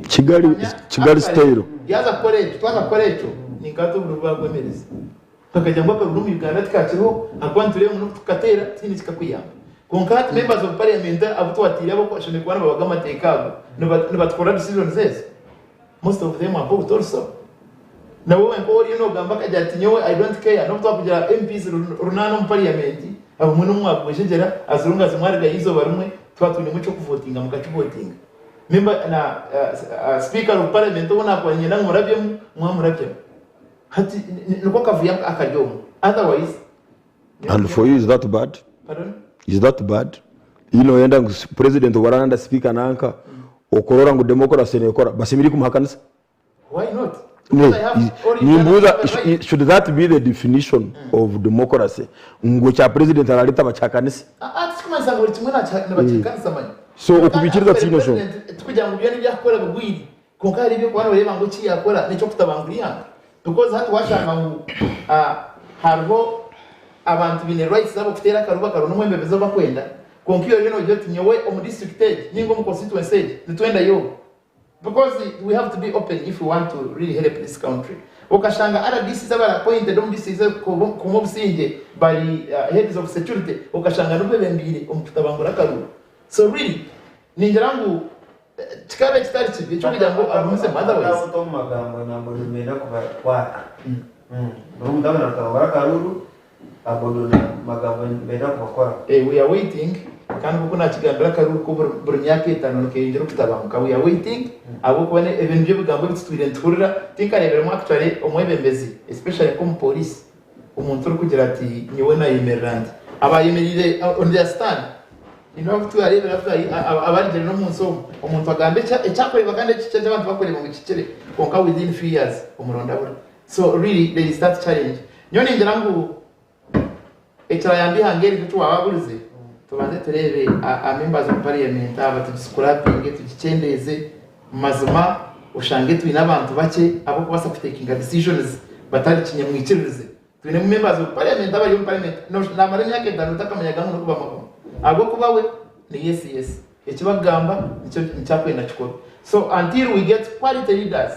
Kigali Kigali style. Yaza kukora ekyo twaza kukora ekyo ninkata obururu bwagwemereza bakagira ngu akaruru omu Uganda tikakiriho ahakuba nitureeba ngu n'obu tukateera tihaine ekikakuyamba kwonka hati members of parliament abu twatiire abo bashemereire kuba nibabaga amateeka ago nibatukorera decisions ezo most of them are bought also nawe wenka ou oriyo nogamba akagira ati nyowe I don't care n'obu twakugira MPs runaana omu parliament abamwe n'obu mwakubwejegyera as long as mwarugayo eizooba rimwe twaba twinemu eky'okuvotinga mukakivotinga member na speaker of parliament ou nakuba niinyenda ngu murabyemu mwamurabyamu hati niko kavuyo akari omu otherwise And for you is that bad? Pardon? Is that bad? You noyenda ngu president obu aranda speaker nanka okurora ngu democracy nekora basemeriire kumuhakanisa? Why not? No, Because I have all nimbuuza Uganda right. should that be the definition of democracy ngu ekya president arareta bakihakanise? Ah, ah, tikikumanyisa ngu buri kimwe nibakihakanisa manya. So okubikiriza tihaine nshonga. President tikugira ngu byona ebi arikukora bigwire kwonka hariho ebi orikuba noreeba ngu eki yakora n'ekyokutabangura eihanga because hati washanga ngu ah, hariho abantu baine rights zaabo kuteera akaruba akaronda omwebembezi ou bakwenda kwonka iwe oriyo nogira oti nyowe omu district egi ninga omu constituency egi nitwendayo ogu. Because we have to be open if we want to really help this country. Okashanga RDCs abari appointed omu districts kuuma obusingye bari heads of security okashanga nibo bebembeire omu kutabangura akaruru. So really ningira ngu kikaaba kitari kibi ekyokugira ngu agumizemu otherwise. Ota omu magambo nambwenu nibenda kubakwata. Buri omuntu aba natabangura akaruru Abodo na magambo nibenda kubakoraho. We are waiting kandi nkoku nakigambire akaruru ko buri myaka etano nikeyongyera okutabanguka we are waiting ahabwokuba ebi nibyo bigambo ebitutwire nituhurira tinkareberemu actually omwebembezi especially nkomu police omuntu orikugira ati nyowe nayemerera nti abayemerire on their stand nindeeba abu twarebire abarugire nomunsi omu omuntu agamba ekyakureba kandi eki abantu bakureba ngu kihikire kwonka within few years omuronda abura. So really there is that challenge. Nyowe ningira ngu ekirayamba eihanga eri eki waaba aburize tubanze tureebe a members of parliament aba tugiscrapinge tugikyendeeze mazima oshange twine abantu bakye abarikubaasa kutekinga decisions batari kinyamwikiririze. Twinemu members of parliament abari omu parliament namara emyaka etaano otakamanyaga ngu n'okubamagoma ahabw'okuba we ni yes yes Eki bakugamba nikyo nikyo arikwenda kikore. So until we get quality leaders,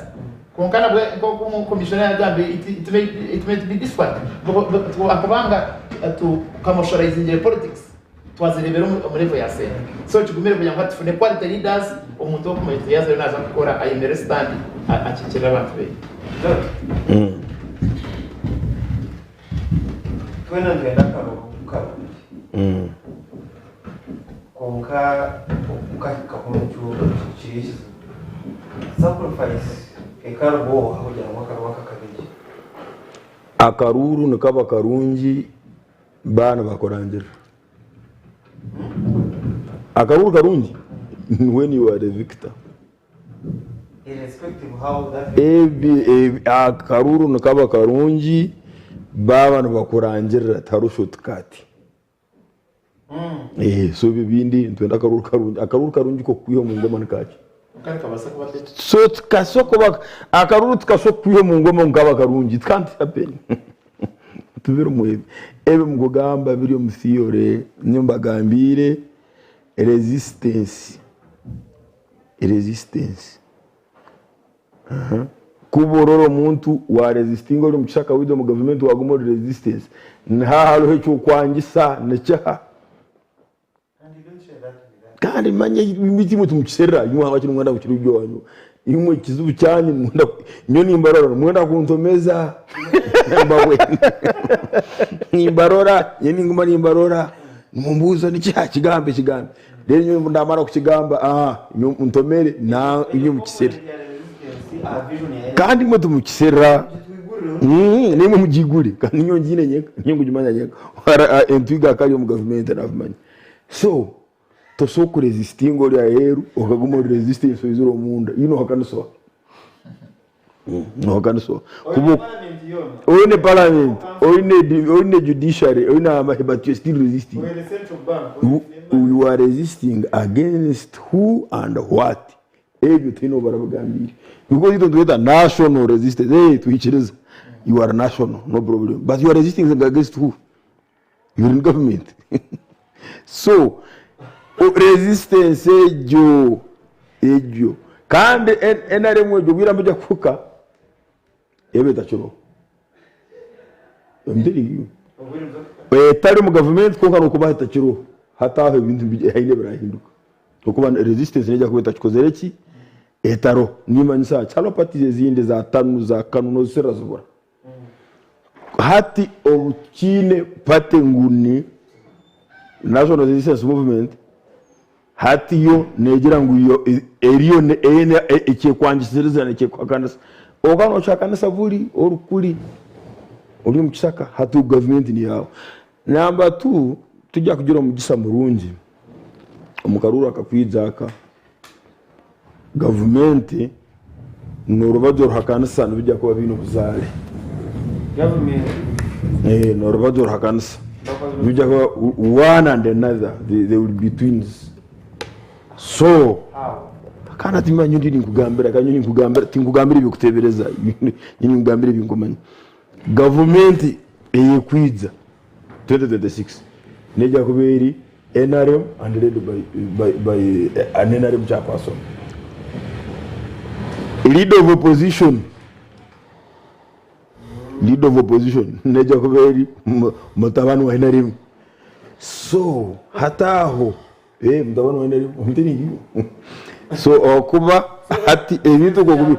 kwonka nabwe nk'oku commissioner yagambire it, it, may, it may be difficult ahabw'okubanga tu commercializingire politics twazireebera omu omu level ya sente. So kigumire kugira ngu hati tufune quality leaders, omuntu okumanya oti yaazayo naaza kukora ayemerere stand akiikirire abantu beye. Twena nitwenda akaruru. Akaruuru nikaba karungi baaba nibakurangirira. Akaruuru karungi ni when you are the victor. Irrespective how that Ebi, ebi, akaruuru nikaba karungi baaba nibakurangirira tihariho short cut. Eh, so ebyo ebindi nitwenda akaruuru karungi. Akaruuru karungi k'okukwiha omu ngoma nikaki? Kandi kabaasa kuba better. So tikaswa kuba akaruuru tikaswa kukwiha omu ngoma ngu kaba karungi. It can't happen. Tibirimu ebyo. Ebi mukugamba biri omu theory, nyowe mbagambiire resistance, resistance. Kuba orora omuntu wa resistinga ori omu kishaka waija omu gavumenti waguma ori resistance, nihaha hariho ekyokwangisa nikiha? Kandi manya imwe timukiserera imwe habwaki nimwenda kukira ebyowanyu imwe ekizibu kyanyu nimwenda nyowe nimbarora nimwenda kuntomeza nimbarora nyowe ninguma nimbarora nimumbuuza nikiha kigambe kigambe reero nyowe namara kukigamba ah nyowe ntomere na inywe mukisere kandi imwe timukiserera nimwe mugigure kandi nyowe ngiine nyenka nyowe ngugimanya nyenka entwiga akari omu gavumenti nabimanya so tosobola kuresistinga ori aheeru okaguma ori resistance oizire omunda you nohakanisa oha nohakanisa oha kuba oine parliament oine oine judiciary oine amahe but you still resisting you are resisting against who and what Ebyo tihaine ou barabigambiire because itwe nitweta national resistance eh twikiriza you are national no problem but you are resisting against who? You are in government so resistance egyo egyo kandi NRM egyo obwire ahu kuhika ebe etakiriho I'm telling you etari omu gavumenti kwonka nokuba etakiriho hati aho ebintu haine ebirahinduka. Ahabw'okuba resistance neija kuba etakikozire ki? Etariho. Nimanyisa ki? Hariho parties ezindi za TANU, za KANU nozisherura zibura. Hati obu tukiine party ngu ni National Resistance Movement, hati yo negira ngu yo eriyo eine ekyekwangisiriza nekyekuhakanisa. Okaba nokihakanisa buri ori kuri ori omu kishaka hati gavumenti ni yaawe. Number two, tujya kugira omugisa murungi. Omu karuuru akakwija aka, gavumenti n'orubaju oruhakanisa nibija kuba biine obuzaare. N'orubaju oruhakanisa nibija kuba one and another they will be twins. So kandi hati manya nyowe ninkugambira kandi nyowe ninkugambira tinkugambira eby'okuteebereza nyowe ninkugambira ebinkumanya. Gavumenti eyekwija 2026 neija kuba eri nrm and led by, by, by an nrm chairperson. Leader of opposition, leader of opposition neija kuba eri mutabani wa nrm. So hati aho eh, mutabani wa nrm I'm telling you. So okuba hati ebintu okwo kubi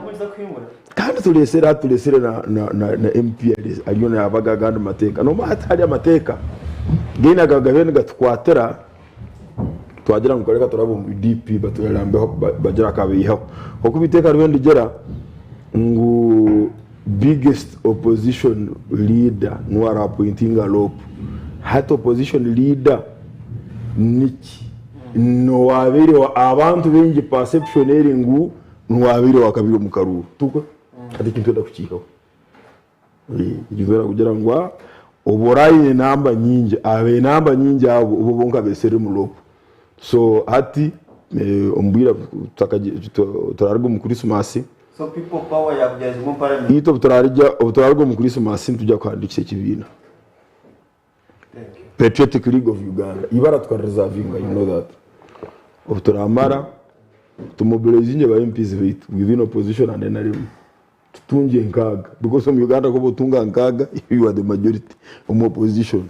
kandi turesere hati turesere na, na, na, na MP ariyo nabaga agandi mateeka nomanya hati hari amateeka gaine agagabaire nigatukwatira twagira ngu reka turabe omu DP baturambeho bagira akabaihaho okuba iteeka ribe nirigira ngu biggest opposition leader niwe ara appointinga LOP hati opposition leader niki nowabaire abantu baingi perception eri ngu Niwabaire wakabiri omu karuuru tukwe hati ekintu twenda kukiihaho ekintu twenda kugira ngu obu oraine enamba nyingi aba enamba nyingi abo bo bonka beserere omu loop so hati omu bwire turaruga omu kurisimasi So people power yakugyazibwa omu parliament. Itwe obu turaruga omu kurisimasi nitwija kuhandikisa ekibiina Patriotic League of Uganda ibara tukarireservinga you know that obu turamara tumobilizinge ba MPs baitu within opposition and NRM tutungye nkaaga because omu Uganda ku otunga nkaaga you are the majority omu opposition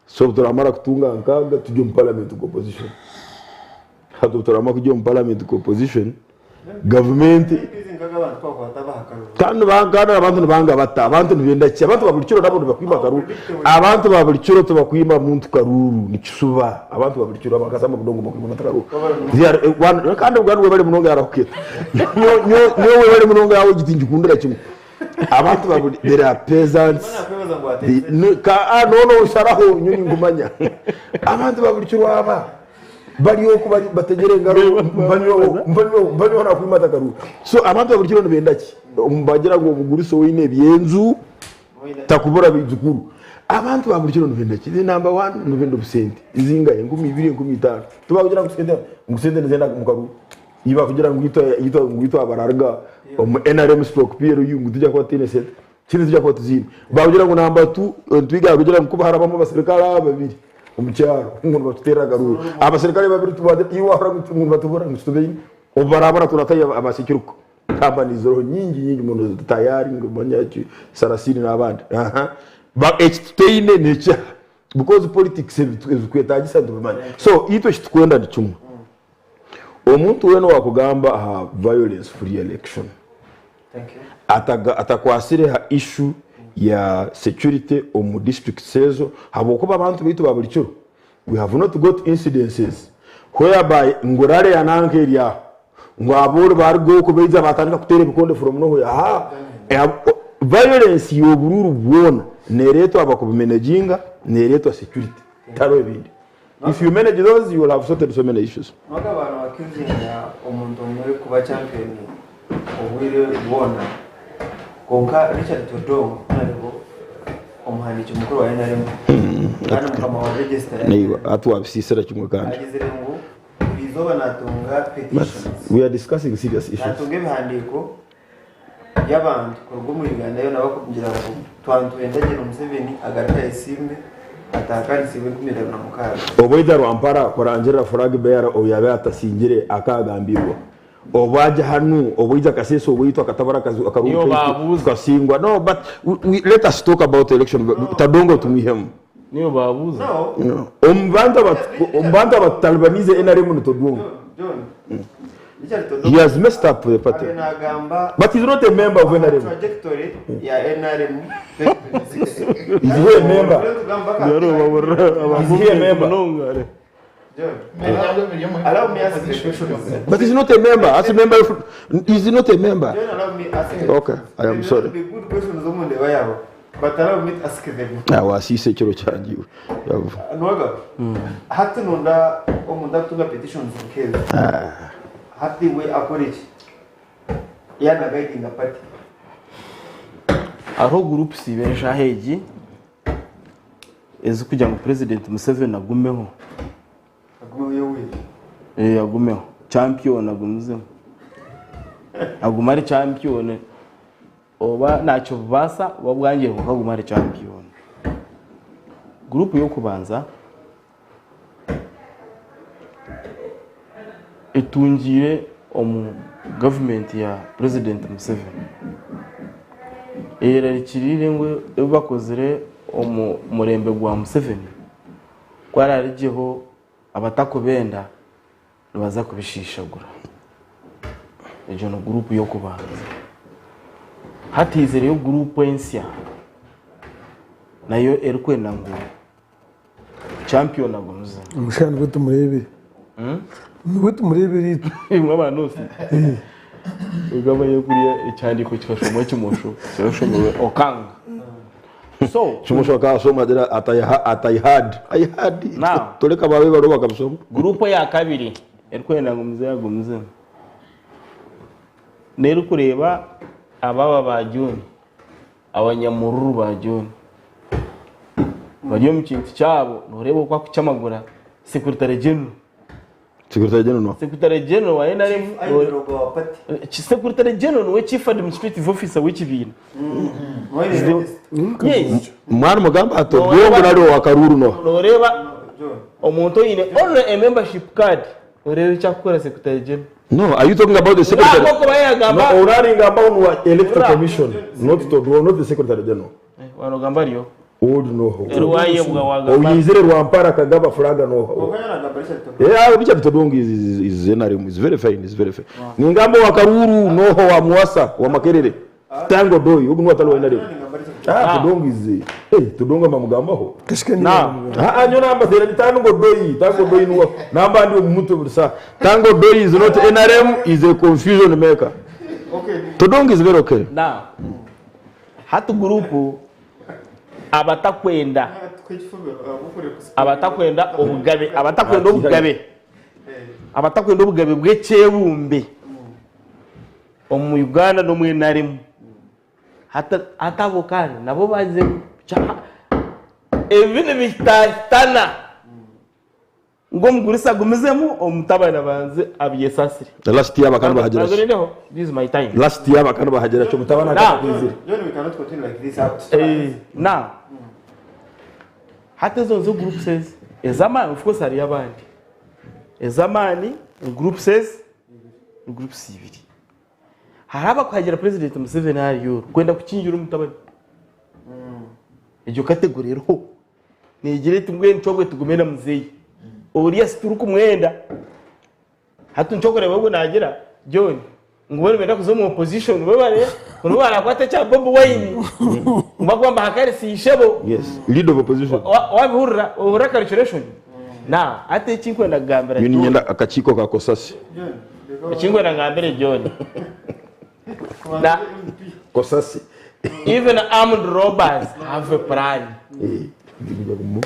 so obu turamara kutunga nkaaga tujye omu parliament nka opposition hati obu turamara kujya omu parliament nka opposition Gavumenti kandi kandi abantu nibanga bata abantu nibenda ki abantu ba buri kiro nabo nibakwima akaruru abantu ba buri kiro tibakwima muntu karuru nikishuba abantu ba buri kiro abakasama budongo bakwima bata karuru They are, eh, one- kandi uganda webale munonga yarakuketa nyowe webale munonga yawe giti ngikundira kimwe. Abantu baburi there are peasants. The, no, ka, ah, no, no, sharaho nyo ningumanya. Abantu baburi kirwaba bari oku bari bategere engaro mbanyweho mbanyweho mbanyweho nakwimata akaruru. So abantu baburi kiro nibenda ki? Bagira ngu omugurisi oine ebyenju takubura baijukuru. Abantu ba buri kiro nibenda ki? The number one nibenda obusente. Zingahe? 2000, 5000. Tibakugira ngu sente ngu sente nizenda omu karuru. Ibakugira ngu itwe itwe ngu itwe abararuga omu NRM stroke PLU ngu tujya kuba tutaine sente. Sente tujya kuba tuziine. Bakugira ngu number two Ntwiga yakugira ngu kuba harabamu abaserukare aba babiri omu kyaro ngu nibatuteerera akaruru. Abaserukare babiri iwe wahurira ngu nibatubura ngu titubaine. Obu barabura turatayo aba security companies ziriho nyingi nyingi muno tayari ngu manya ki Sarasini n'abandi. Aha. Eki tutaine n'ekyaha because politics ebikwetagisa nitubimanya. So itwe eki tukwenda ni kimwe. Omuntu weena owakugamba aha violence free election atakwasire ha issue ya security omu districts ezo habwokuba abantu baitu ba buri kiro we have not got incidences whereby ngu rally ya nanka eri aho ngu abooro baruga oku baija batandika kuteera ebikonde from nowhere ahaa violence y'oburuuru bwona nereetwa abakubumeneginga nereetwa security tihariho ebindi. If you manage those you will have sorted so many issues. Noga abantu bakizinga omuntu omwe kuba champion obwire bwona kwonka Richard Todwong nariho omuhandiiki mukuru wa NRM kandi mukama wa register Naiwe hati wabisiisira kimwe kandi. Agizire ngu buri izooba natunga petitions. We are discussing serious issues. Natunga ebihandiiko by'abantu kuruga omu Uganda yoona barikugira ngu twaba nitwenda Gen Museveni agaruke ayesimbe atakanisibwe 2026. Obweda Rwampara kurangirira flag bearer ou yaabaire atasingire akaagambirwa obu agya hanu obwija akasesa owaitu akatabara akaruuru Niyo kaitu baabuuza. tukasingwa no but we, let us talk about election Tadongo tumwihemu. Niyo baabuuza. No. Omu bantu omu bantu abatutalibaniize NRM ni Todwong. John, Richard He Todwong has messed up the party. abe nagamba But he's not a member of NRM. trajectory ya NRM 2026. Is he a member? Is he a member? John, allow me ask the question. But he's not a member. As a member, of, he's not a member. John, allow me ask. Okay, I am sorry. The good questions omunde bayaho. But allow me to ask them. Ah, wasiise ekiro kyangiwe. Nwaga. Hati nunda omuntu akutunga petitions nkezo. Hati we akora iki? Yana guiding a party. Hariho groups ibiri eshaaha egi ezikugira ngu president Museveni agumeho. Agumeho Yoweri. Eh, agumeho. Champion agumizemu. Agume ari champion. Oba nakibaasa oba bwangire kwonka agume ari champion. Group y'okubanza etungiire omu gavumenti ya president Museveni. Eyerarikiriire ngu ebi bakozire omu murembe gwa Museveni ku ararugyeho abatakubenda nibaza kubishiishagura. Egyo ni guruupu y'okubanza. Hati haizireyo guruupu ensya nayo erikwenda ngu champion agumize. Omushana nibwo tumureebire. Nibwo tumureebire itwe. Imwe abantu si. Ugamba kuriya ekihandiiko kikashomwa ekimosho kirashomerwe okanga. So Kimosho akasoma agira ati I had. I had. Now. Toleka babe baro bakabisoma. Guruupu eya kabiri erikwenda ngu muzeeyi agumize n'erikureeba ababa ba John, abanyamururu ba John bari omu kintu kyabo nooreeba oku akukyamagura Secretary General. Secretary General no. Secretary General wa NRM. Ideologue wa party. Secretary General niwe Chief Administrative Officer w'ekibiina. Yes. Mwana mugamba ati obwongo nari owa karuru no. Nooreeba omuntu oine only a membership card nooreeba eki akukora Secretary General. No, are you talking about the secretary? Ura, koko bayagamba. No, urari ngamba onu wa electoral Ura. commission, not to not the secretary general. Wanogamba ariyo. Old no. Erwayebwa wagamba. Oyizire Rwampara Kagaba flaga no. Yeah, Richard Todwong is NRM, is very fine, is very fine. Ningambo wa Karuru noho wa Muwasa wa Makerere. Tango doi, ugu nuwa talo NRM. Ah, Todwong is eh Todwong mamugambaho. Na. Ah, ah, nyo namba tera Tango doi, Tango doi nuwa. Namba ndio mtu bursa. Tango doi is not NRM, is a confusion maker. Okay. Todwong is very okay. Now, Hati guruupu abatakwenda abatakwenda obugabe abatakwenda obugabe abatakwenda obugabe bw'ekyebumbe omu Uganda n'omu NRM hati hati abo kandi nabo baze ebi nibihitahitana. Ngu omugurisi agumizemu, omutabani abanze abyesasire. Last year bakaba nibahagira ki? Banzorireho, this is my time. Last year bakaba nibahagira ki omutabani Now, akaba akwizire? John, we cannot continue like this. Eh, now, hati ezo nizo groups ezi ez'amaani, of course hariyo abandi. Ez'amaani ni groups ezi, ni groups ibiri. Hariho abakuhagira President Museveni ahari oru, kwenda kukingira omutabani. Egyo category eriho. Negira eti mbwenu twebwe tugume na muzeeyi oriya siturikumwenda. Hati nikyo orikureeba ogwo naagira John ngu bo nibenda kuza omu opposition bo bare ngu nibo barakwata ekya Bobi Wine ngu bakuba nibahakarisa ishebo. Yes, leader of opposition. Wabihurira ohurira calculation? Now hati eki nkwenda kugambira Nyowe John. niinyenda akakiiko ka Kosasi. Eki nkwenda ngambire John. Na Kosasi. Even armed robbers have a plan.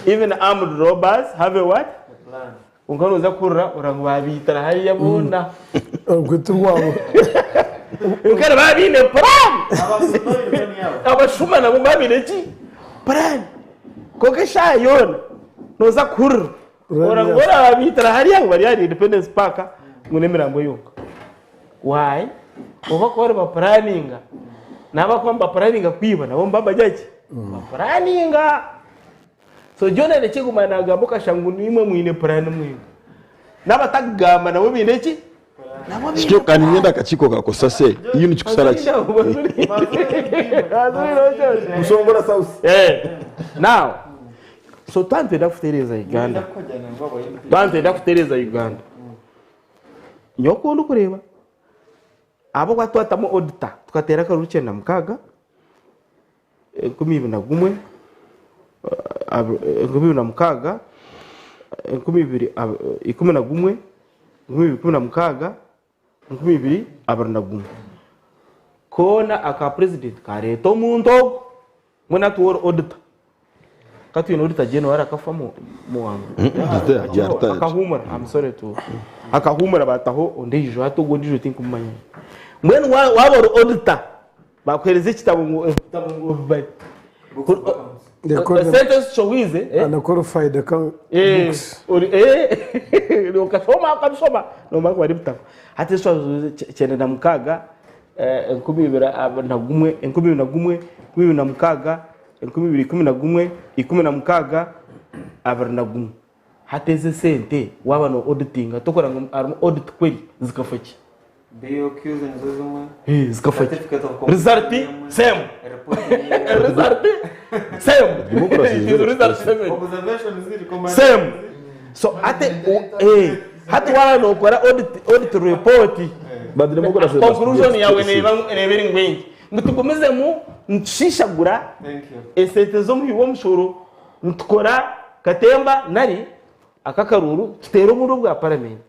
Even armed robbers have a what? Kwonka noza kuhurira ora ngu babiitira hariya boona. Orukwe ti rwabo. Kwonka nibaba baine plan. Abashuma nabo nibaba baine ki? Plan. Kwonka eshaaha yoona noza kuhurira ora ngu boona babiitira hariya ngu bari ahari Independence Park ngu n'emirambo yonka. Why? Obu bakuba nibapuraninga, n'abakuba nibapuraninga kwiba nabo nibaba bari ki? Nibapuraninga. So John arekye kuguma naagamba okashusha ngu niimwe mwine puraani mwenka. N'abatakugamba nabo baine ki? Nabo baine Kityo kandi niinyenda akakiiko ka Kosase. Iyo nikikusara ki? Busongora South. Now, so twaba nitwenda kutereeza Uganda, twaba nitwenda kutereeza Uganda, Nyowe oku ndikureeba, ahabw'okuba twatamu odita tukateera akaruru 96, 2001, 2006, 2011, 2016, 2021, koona aka purezidenti kareeta omuntu ogwo. Mbwenu hati waaba ori auditor, ka twine auditor general akafa Muwanga. Akahuumura, I'm sorry to akahuumura baataho ondiijo hati ogwo ondiijo tinkumumanya. Mbwenu waaba ori auditor baakuheereza ekitabo ngu ebitabo ngu obibare. Esente ezi tushohoize. Unqualified account books. Okashoma okabishoma noomara kubara ebitabo. Hati ezi twashohoize 96 2001, 2001, 2006, 2011, 16, 21. Hati ezi esente waaba no auditinga tokora ngu harimu audit query zikafa ki? BOQs nizo zimwe. Eh, zikafa ki? Certificate of completion Result ni emwe. same. Report ni emwe. Result same. Democracy is very Result expensive. same. Observation ziri command. Same. So hati eh, hati waaba nokora audit audit report But democracy must be conclusion yawe expensive. neeba neeba eri ngu enki? Ngu tugumizemu nitushishagura Thank you. esente z'omuhi w'omushoro nitukora katemba nari aka akaruuru tuteere obundi obwa paramenti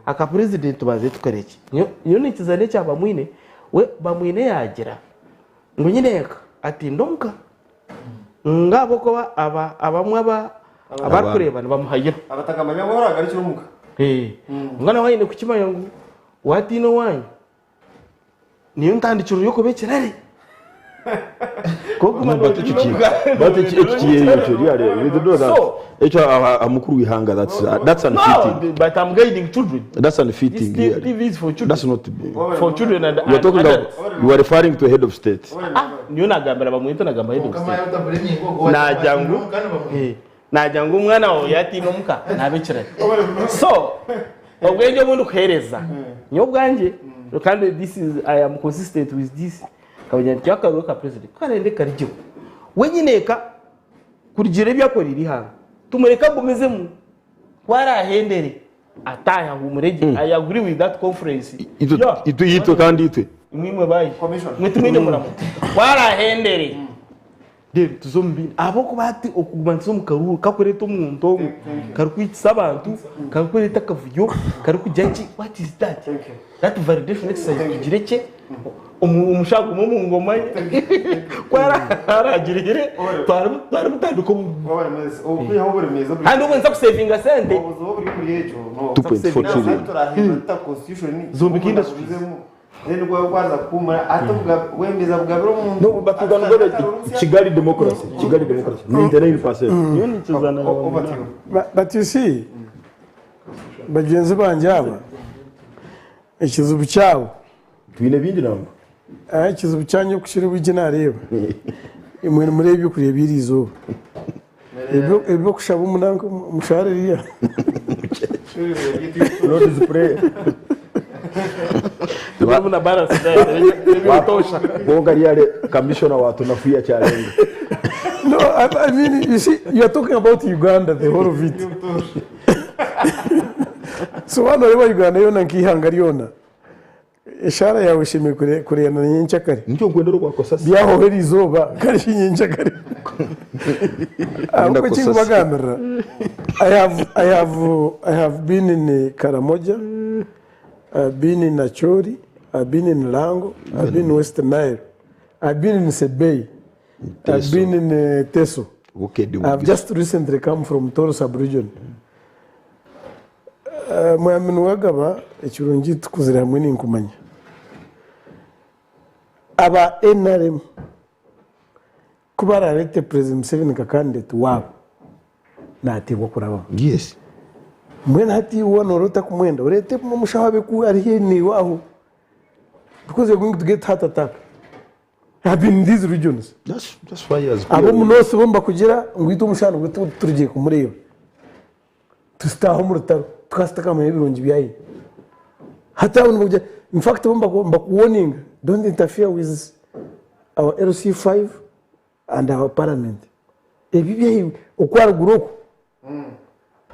aka purezidenti tubanze tukore ki? Nyowe nikiza n'ekya Bamwine, we Bamwine yaagira ngu nyinenka ati ndi omuka ngu ahabw'okuba aba abamwe aba abarikureeba nibamuhayira. Abatakamanya ngu oragarukire omuka. Mbwenu nawe aine kukimanya ngu waatiina owaanyu niyo ntandikiro y'okuba ekirare. No, but ekyo ki- but ekyo ekyo kiri ekyo really you know that So- ekyo aha mukuru w'ihanga that's that's unfitting. No, but I'm guiding children. That's unfitting This really. TV is for children. That's not For children and, You are and talking about adults. you are referring to a head of state. Ah, niyo nagambira bamwita nagamba head of state. Nagira ngu nagira ngu omwana wawe yatiina omuka naaba ekirare. So obwengye obu ndikuheereza nyowe obwangye kandi this is I am consistent with this nkagira nti akaruru ka president karende karigyeho. We nyineeka kurugiirira ebi akoreire eihanga tumureke agumizemu ku araahendere ataahe ahuumure gye. I agree with that conference. Itwe Yeah. itwe itwe kandi itwe. Imwe imwe bayi. Imwe timwine muramo. Ku araahendere then tuze omu bindi ahabw'okuba hati okuguma nituza omu karuuru kakureeta omuntu omwe karikwitisa abantu karikureeta akavuyo karikugira ki what is that that validation exercise tugire kye. Omushaho agume omu ngoma ye. Ku aragirire twarimutandika omu. Kandi obwo nituza kusevinga sente. 2.4 trillion. Zombeka industries. No, but you can go to Kigali democracy. Kigali democracy. 99%. But you see, bagyenzi bangye aba, ekizibu kyabo. Twine bingi nangwa. Ekizibu kyanyu okukira obwingi nareeba, imwe nimureeba ebyokurya by'eriizooba. Ebyokushaba omunanka omushahara eriya. Lord's prayer. Turimu balance diet eby'obutoosha. Kwonka ryari commissioner wa Tunafuya kyarenga. No, I mean, you see, you are talking about Uganda, the whole of it. So wano oreeba Uganda yoona nk'eihanga ryona, eshaara yaawe eshemereire kureebana na nyenkyakare. Nikyo nkwendera okwa kosasi. Byahoho eriizooba kare shi nyenkyakare. Ahabw'okuba eki nkubagambirira, I have, I have, I have been in Karamoja, I've been in Acholi, I've been in Lango, I've been in West Nile, I've been in Sebei, I've been in Teso. Bukedi I've just recently come from Toro sub-region. Mwami Nuwagaba, ekirungi tukuzire hamwe ninkumanya. Aba NRM ku barareete President Museveni nka candidate waabo, naateebwa kurabamu. Yes. Mbwenu hati iwe waaba nooreeba otakumwenda, oreete omushaho abe ku ari haihi naiwe aho because you're going to get heart attack. I've been in these regions. That's, that's why he has Ab'omu North bo nibakugira ngu itwe omushaho nibwo turigiye kumureeba. Tusitaaha omu rutaro, tukaba tukamanya ebirungi byayo. Hati abo nibakugira, in fact bo nibakuwarninga, don't interfere with our LC5 and our parliament. Ebi byayo okwaruguru oku,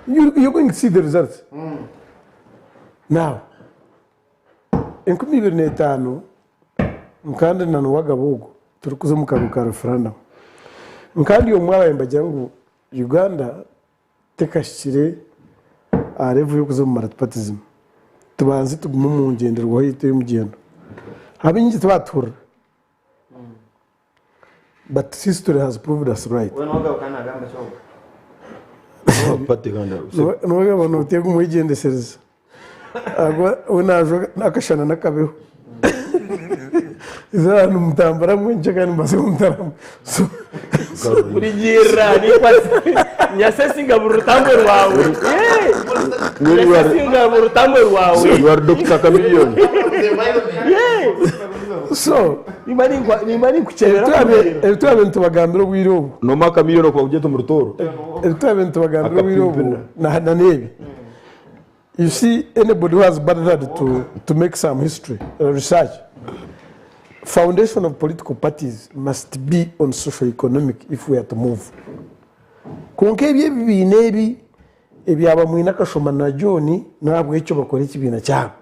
you're going to see the results. Now, 2005 nkandi na Nuwagaba ogwo turikuza omu karuuru ka referendum. Nkandi omwe abaire nibagira ngu Uganda tekahikire aha level y'okuza omu multipartyism. Tubanze tugume omu ngyenderwaho yaitu ey'omugyendo. Abaingi tibatuhurira. But history has proved us right. Nuwagaba noteekwa kumwegyendesereza. Ahabw'okuba we naajwa akashana n'akabeho. Eizooba nimutambura mwenkye kandi nimubaasa kumutaramu. So, Kurigirira nyasesi buri rutambwe rwawe. Nyasesi buri rutambwe rwawe. You are Dr. Chameleone. So, nimba ninkukyebera ebi twabaire nitubagambira obwire obu. Noma Chameleone okuba kugyeta omu rutooro. Ebi twabaire nitubagambira obwire obu na n'ebi. You see, anybody who has bothered to make some history, research, foundation of political parties must be on social economic if we are to move. Kwonka ebi ebibiina ebi ebyaba Mwine akashoma na John n'ahabw'ekyo bakora ekibiina kyabo.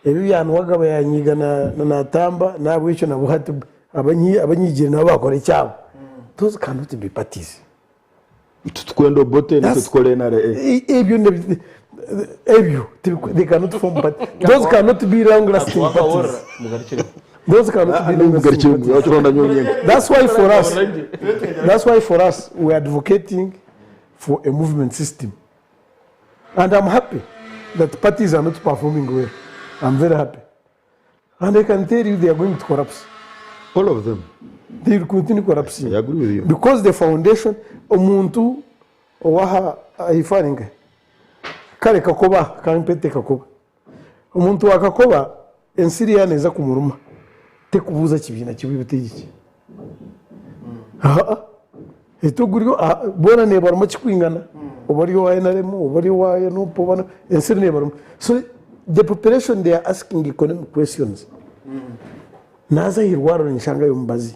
Ebi bya Nuwagaba yanyiga na Natamba n'ahabw'ekyo nabo hati abanyigire nabo bakora ekyabo. Those cannot be parties. Tukwenda Obote nitwe tukora NRA. Ebyo ebyo they cannot form party. Those cannot be long lasting parties. Those cannot be long lasting parties. That's why for us, that's why for us we are advocating for a movement system. And I'm happy that parties are not performing well. I'm very happy. And I can tell you they are going to collapse. All of them. They will continue collapsing. I agree with you. Because the foundation, omuntu owaha ahifaringa kare kakoba kampete kakoba omuntu wakakoba ensiri yaneza kumuruma tekubuuza kibiina kibi butegeki aha etuguriyo bona nebaruma kikwingana oba ori owa NRM oba ori owa NUP oba ensiri nebaruma. So the population, they are asking economic questions. Naza ahirwariro ninshanga y'omubazi,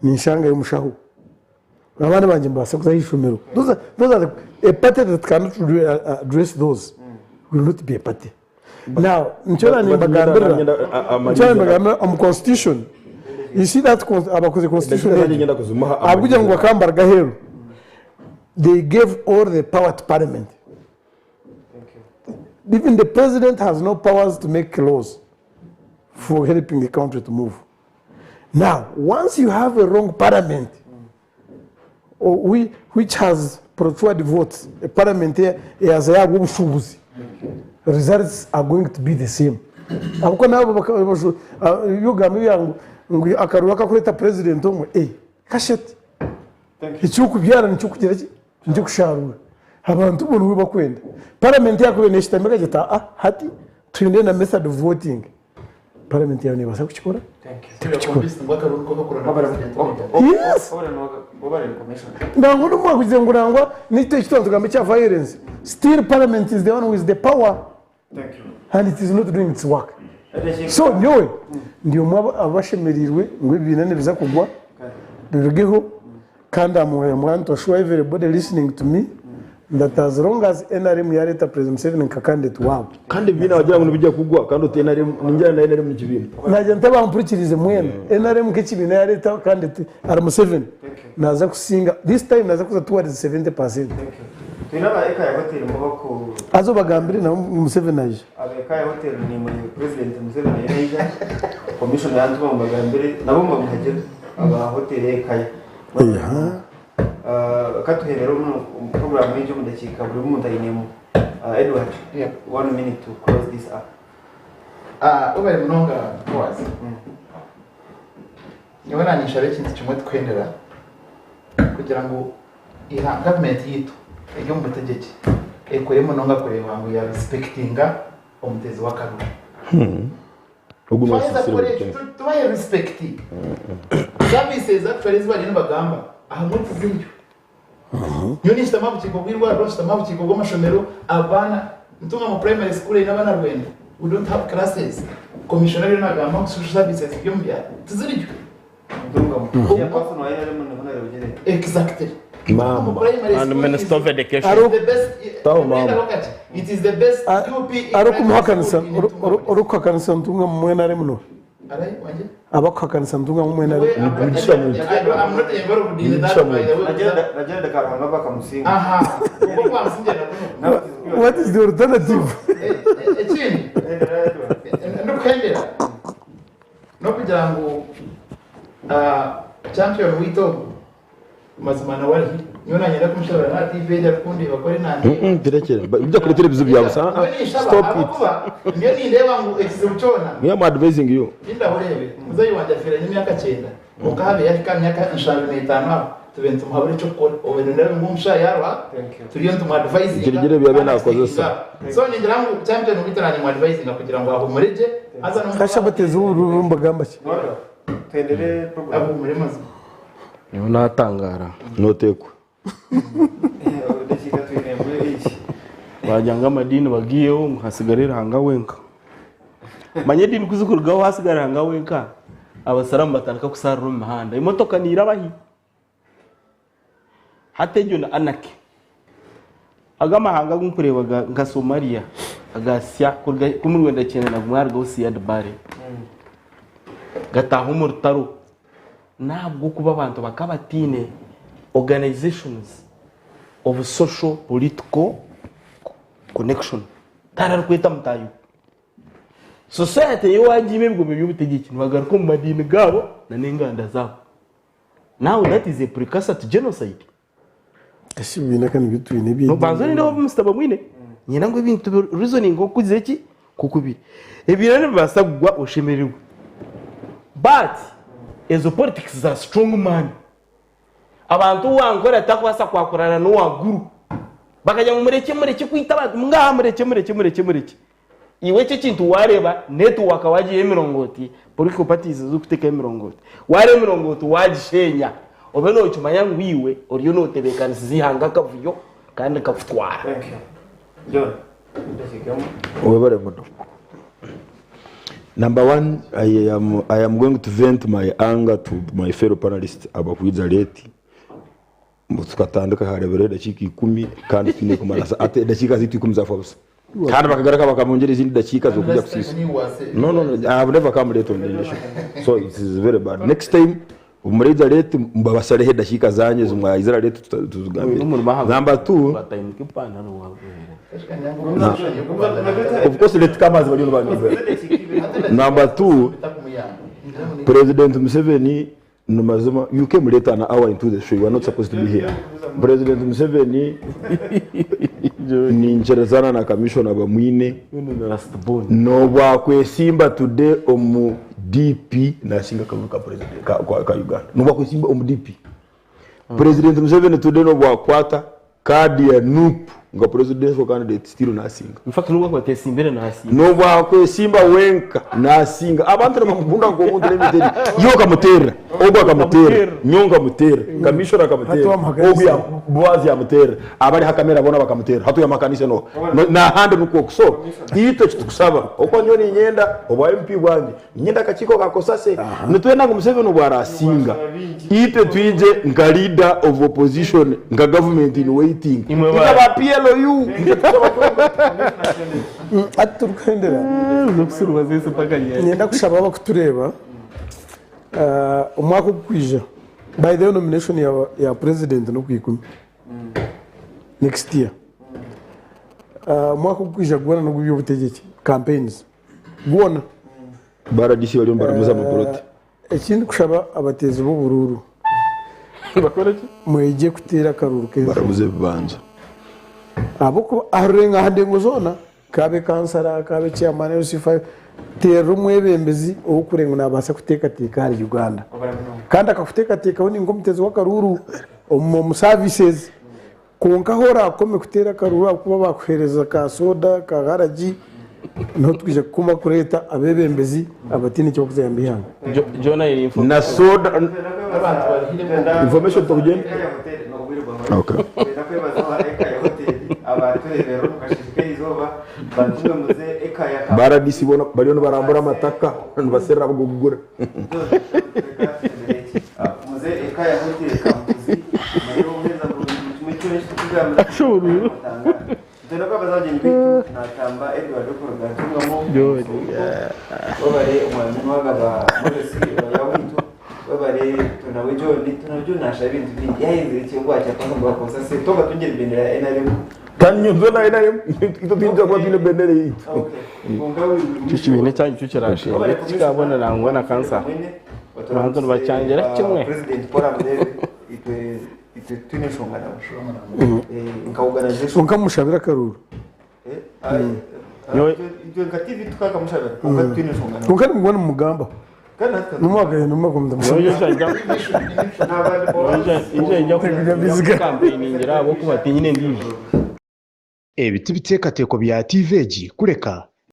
ninshanga y'omushaho, abaana bangye nibabaasa kuza ah'eishomero. Those are the, a party that cannot address those will not be a party. Now, nikyo nimbagambirira, nikyo nimbagambirira omu constitution. You see that abakoze constitution egyo, ahabw'okugira ngu bakambara aheeru, they gave all the power to parliament. Even the president has no powers to make laws. for helping the country to move. Now, once you have a wrong parliament, which has procured votes, a parliament eyaza yaabwa obushuubuzi, results are going to be the same. Ahabw'okuba naabo ebi ogamba ebya ngu akaruru akakureeta president omwe, eh, kashete. Ekirikubyara nikyo kugira ki? Nikyo kusharuura. Abantu bo niwe bakwenda. Parliament yakubaire neshutama ekagira eti aa hati twine na method of voting. Parliament yaawe nebaasa kukikora? Tekukikora. Yes! Nangwa n'obu mwakugize ngu nangwa n'ekyo eki twatugamba ekya violence, still parliament is the one with the power and it is not doing its work. So nyowe ndi omwe abashemereirwe ngu ebibiina nibiza kugwa birugeho kandi am I want to assure everybody listening to me that as long as nrm yareeta President Museveni nka candidate waabo. Kandi ebibiina wagira ngu nibija kugwa kandi oti nrm ningira na nrm nikibiina. Nagira nti abampurikirize mwena nrm nk'ekibiina yareeta candidate ari Museveni naza kusinga this time naza kuza towards 70 percent. Twine aba Ekaya Hotel mubaku. Haza obagambire nabo ngu Museveni aija. Aba Ekaya Hotel nimwe President Museveni ariyo naija, Commissioner yantuma ngu mbagambire nabo mbamuhagire aba hotel ya Ekaya. Katuherere omu program egi omu dakiika buri muntu ainemu. Edward, one minute to close this up. Webare munonga Boaz. Nyowe naanye nshabe ekintu kimwe tukuhendera kugira ngu gavumenti yaitu eri omu butegyeki ekore munonga kureeba ngu ya respectinga omuteezi w'akaruru. Ogu Twaheza n'osiisire kukora buri ekyo kimwe. tubahe respect. Services actually ezi bariyo nibagamba ahamwe tiziriyo. Nyowe ninshutama aha bukiiko bw'eirwariro, nshutama aha bukiiko bw'amashomero, abaana ntunga mu primary school eine abaana rwenda, we don't have classes. Commissioner ariyo nagamba ngu social services ziri omu byaro, tiziriyo. Chairperson wa NRM ni Honorable Exactly. Maama. And Minister of Education. It is the best. Taho maama. It is the best UPE Arikumuhakanisa orikuhakanisa ntunga mu NRM no Arai, wangye? abakuhakanisa ntunga mu NRM. Mugisha muntu. I'm not involved in that, by the way. Nagira Karuhanga bakamusinga. Aha. Ubwo kwamusingira kuno. What is the alternative? Ekindi ndikuhendera nokugira ngu champion waitu ogu mazima nawe arihi nyowe nanyenda kumushabira na TV egi arikundeba kore nanye Tirekere. Ibyo kuretera ebizibu byawe busa. Stop it. ahabwokuba niyo nindeeba ngu ekizibu kyona Me am advising you. Linda oreebe muzeeyi wangye afiire nyine emyaka kyenda kwonka habe yahika aha myaka nshanju n'etaano aho tube nitumuhabura eky'okukora obwe nindeba ngu omushaija yaruha turiyo nitumuadvisinga Kirigire ebi yabiire naakozesa. So ningira ngu champion waitu nanimuadvisinga kugira ngu ahumure gye haza n'omu Kasha abatezi b'obururu mbagamba ki? Twendere program. Ahumure mazima. Niho natangara. Notekwa. Dakiika twine muri egi. Wagira ngu amadiini bagiiheho ngu hasigare Ruhanga wenka. Manya ediini ku zikurugaho hasigara Ruhanga wenka, abasiraamu batandika kusarira omu mihanda. Emotoka neiraba hi? Hati egyo ni anarchy. Ago amahanga agu nkureeba nka Somalia agasya kuruga ikumi rwenda kyenda na gumwe harugaho Siad Barre gataaha omu rutaro n'ahabw'okuba abantu bakaba bataine organisations of social political connection. Tihariho arikweta mutaahi we. Society ei waagiima ebigombe by'obutegyeki nibagaruka omu madiini gaabo n'enganda zaabo. Now that is a precursor to genocide. Ese ebibiina ka nibyo twine eby'ediini? Nobanza orindeho Mister Bamwine. Nyenda ngu ebintu bi reasoning okuze ki nkoku biri. Ebibiina nibibaasa kugwa oshemererwe. But ezo politics za strong man. Abantu owankore atakubaasa kwakurana n'owa guru. Bakagira ngu murekye murekye kwita abantu ngaha murekye murekye murekye murekye. Iwe ekyo ekintu wareeba network wagiiha emirongooti, political parties ezirikuteekaho emirongooti, wareeba emirongooti wagishenya, obe nokimanya ngu iwe oriyo notebeekanisiza eihanga akavuyo kandi kakutwara. Thank you. John, dakiika emwe. Webale muno. Number one, I am going to vent my anger to my fellow panelists abakwija late. Mbu tukatandika hareberaho edakiika ikumi kandi twine kumara ate edakiika zaitu ikumi zafa busa. Kandi bakagaruka bakamwongyera ezindi dakiika z'okuja kusiisa. No, no, no, I have never come late on the show. So it is very bad. Next time, Obu muraija late mbabasareho edakiika zanyu ezi mwaizira late tuzigambire. Number 2 Of course late comers bariyo nibanyumva. Number 2 President Museveni ni mazima you came late an hour into the show you are not supposed to be here. President Museveni ninkirizana na Commissioner Bamwine nobwakwesimba today omu DP nasinga akaruru ka president ka, ka, ka Uganda nobwakwesimba omu DP President Museveni today nobwakwata kaadi ya NUP nka presidential candidate still nasinga. In fact nubwo akuba atesimbire nasinga. Nobwakwesimba wenka nasinga abantu nibamukunda nk'omuntu n'emiteri ye okamuterera ogu akamuterera nyowe nkamuterera commissioner akamuterera ogu ya Boaz yamuterera abari ha kamera boona bakamuterera hati oyamuhakanise noha nahandi nikwo oku so itwe ekitukusaba okuba nyowe ninyenda obwa MP bwangye ninyenda akakiiko ka COSASE nitwenda ngu Museveni obu arasinga itwe twije nka leader of opposition nka government in waiting Imwe itwe ba- aba PLU nitwe tukusaba kyonka. Hati turikuhendera niinyenda kushaba abakutureeba omwaka ogukwija by the way nomination ya president n'okwikumi next year omwaka ogukwija gwona n'ogw'eby'obutegyeki campaigns gwona. Ba RDC bariyo nibaramuza amapoloti. Ekindikushaba abateezi b'oburuuru mwegye kuteera akaruuru k'enshonga. Baramuza ebibanja. Ahabw'okuba aha rurengo aha ndengo zoona kaabe kansara, kaabe chairman, LC5, teerera omwebembezi orikureeba ngu naabaasa kuteekateeka ahari Uganda. Kandi akakuteekateekaho ninga omuteezi w'akaruuru omu services. Kwonka ahu oraakome kuteera akaruuru ahabw'okuba baakuheereza ka soda, ka waragi, niho twija kukoma kureeta abeebembezi abataine eki barikuzayamba eihanga. Na soda information tokugyenda okay. Ba RDC boona bariyo nibarambura amataka nibaserera ab'okugura. Tanyunzwe na NRM itwe twija kuba twine bendera yaitu. Ekyo kibiina ekyanyu kyo kirashemba tikikabona nangwa na kansara. Abantu nibakyangira kimwe. Kwonka mushabire akaruuru. Kwonka nimuguma nimugambaho. Nimwakagenda mwakomeza Kampeiningira ahabw'okuba tinyine endiijo. Ebi ti biteekateeko bya tiivi egi kureka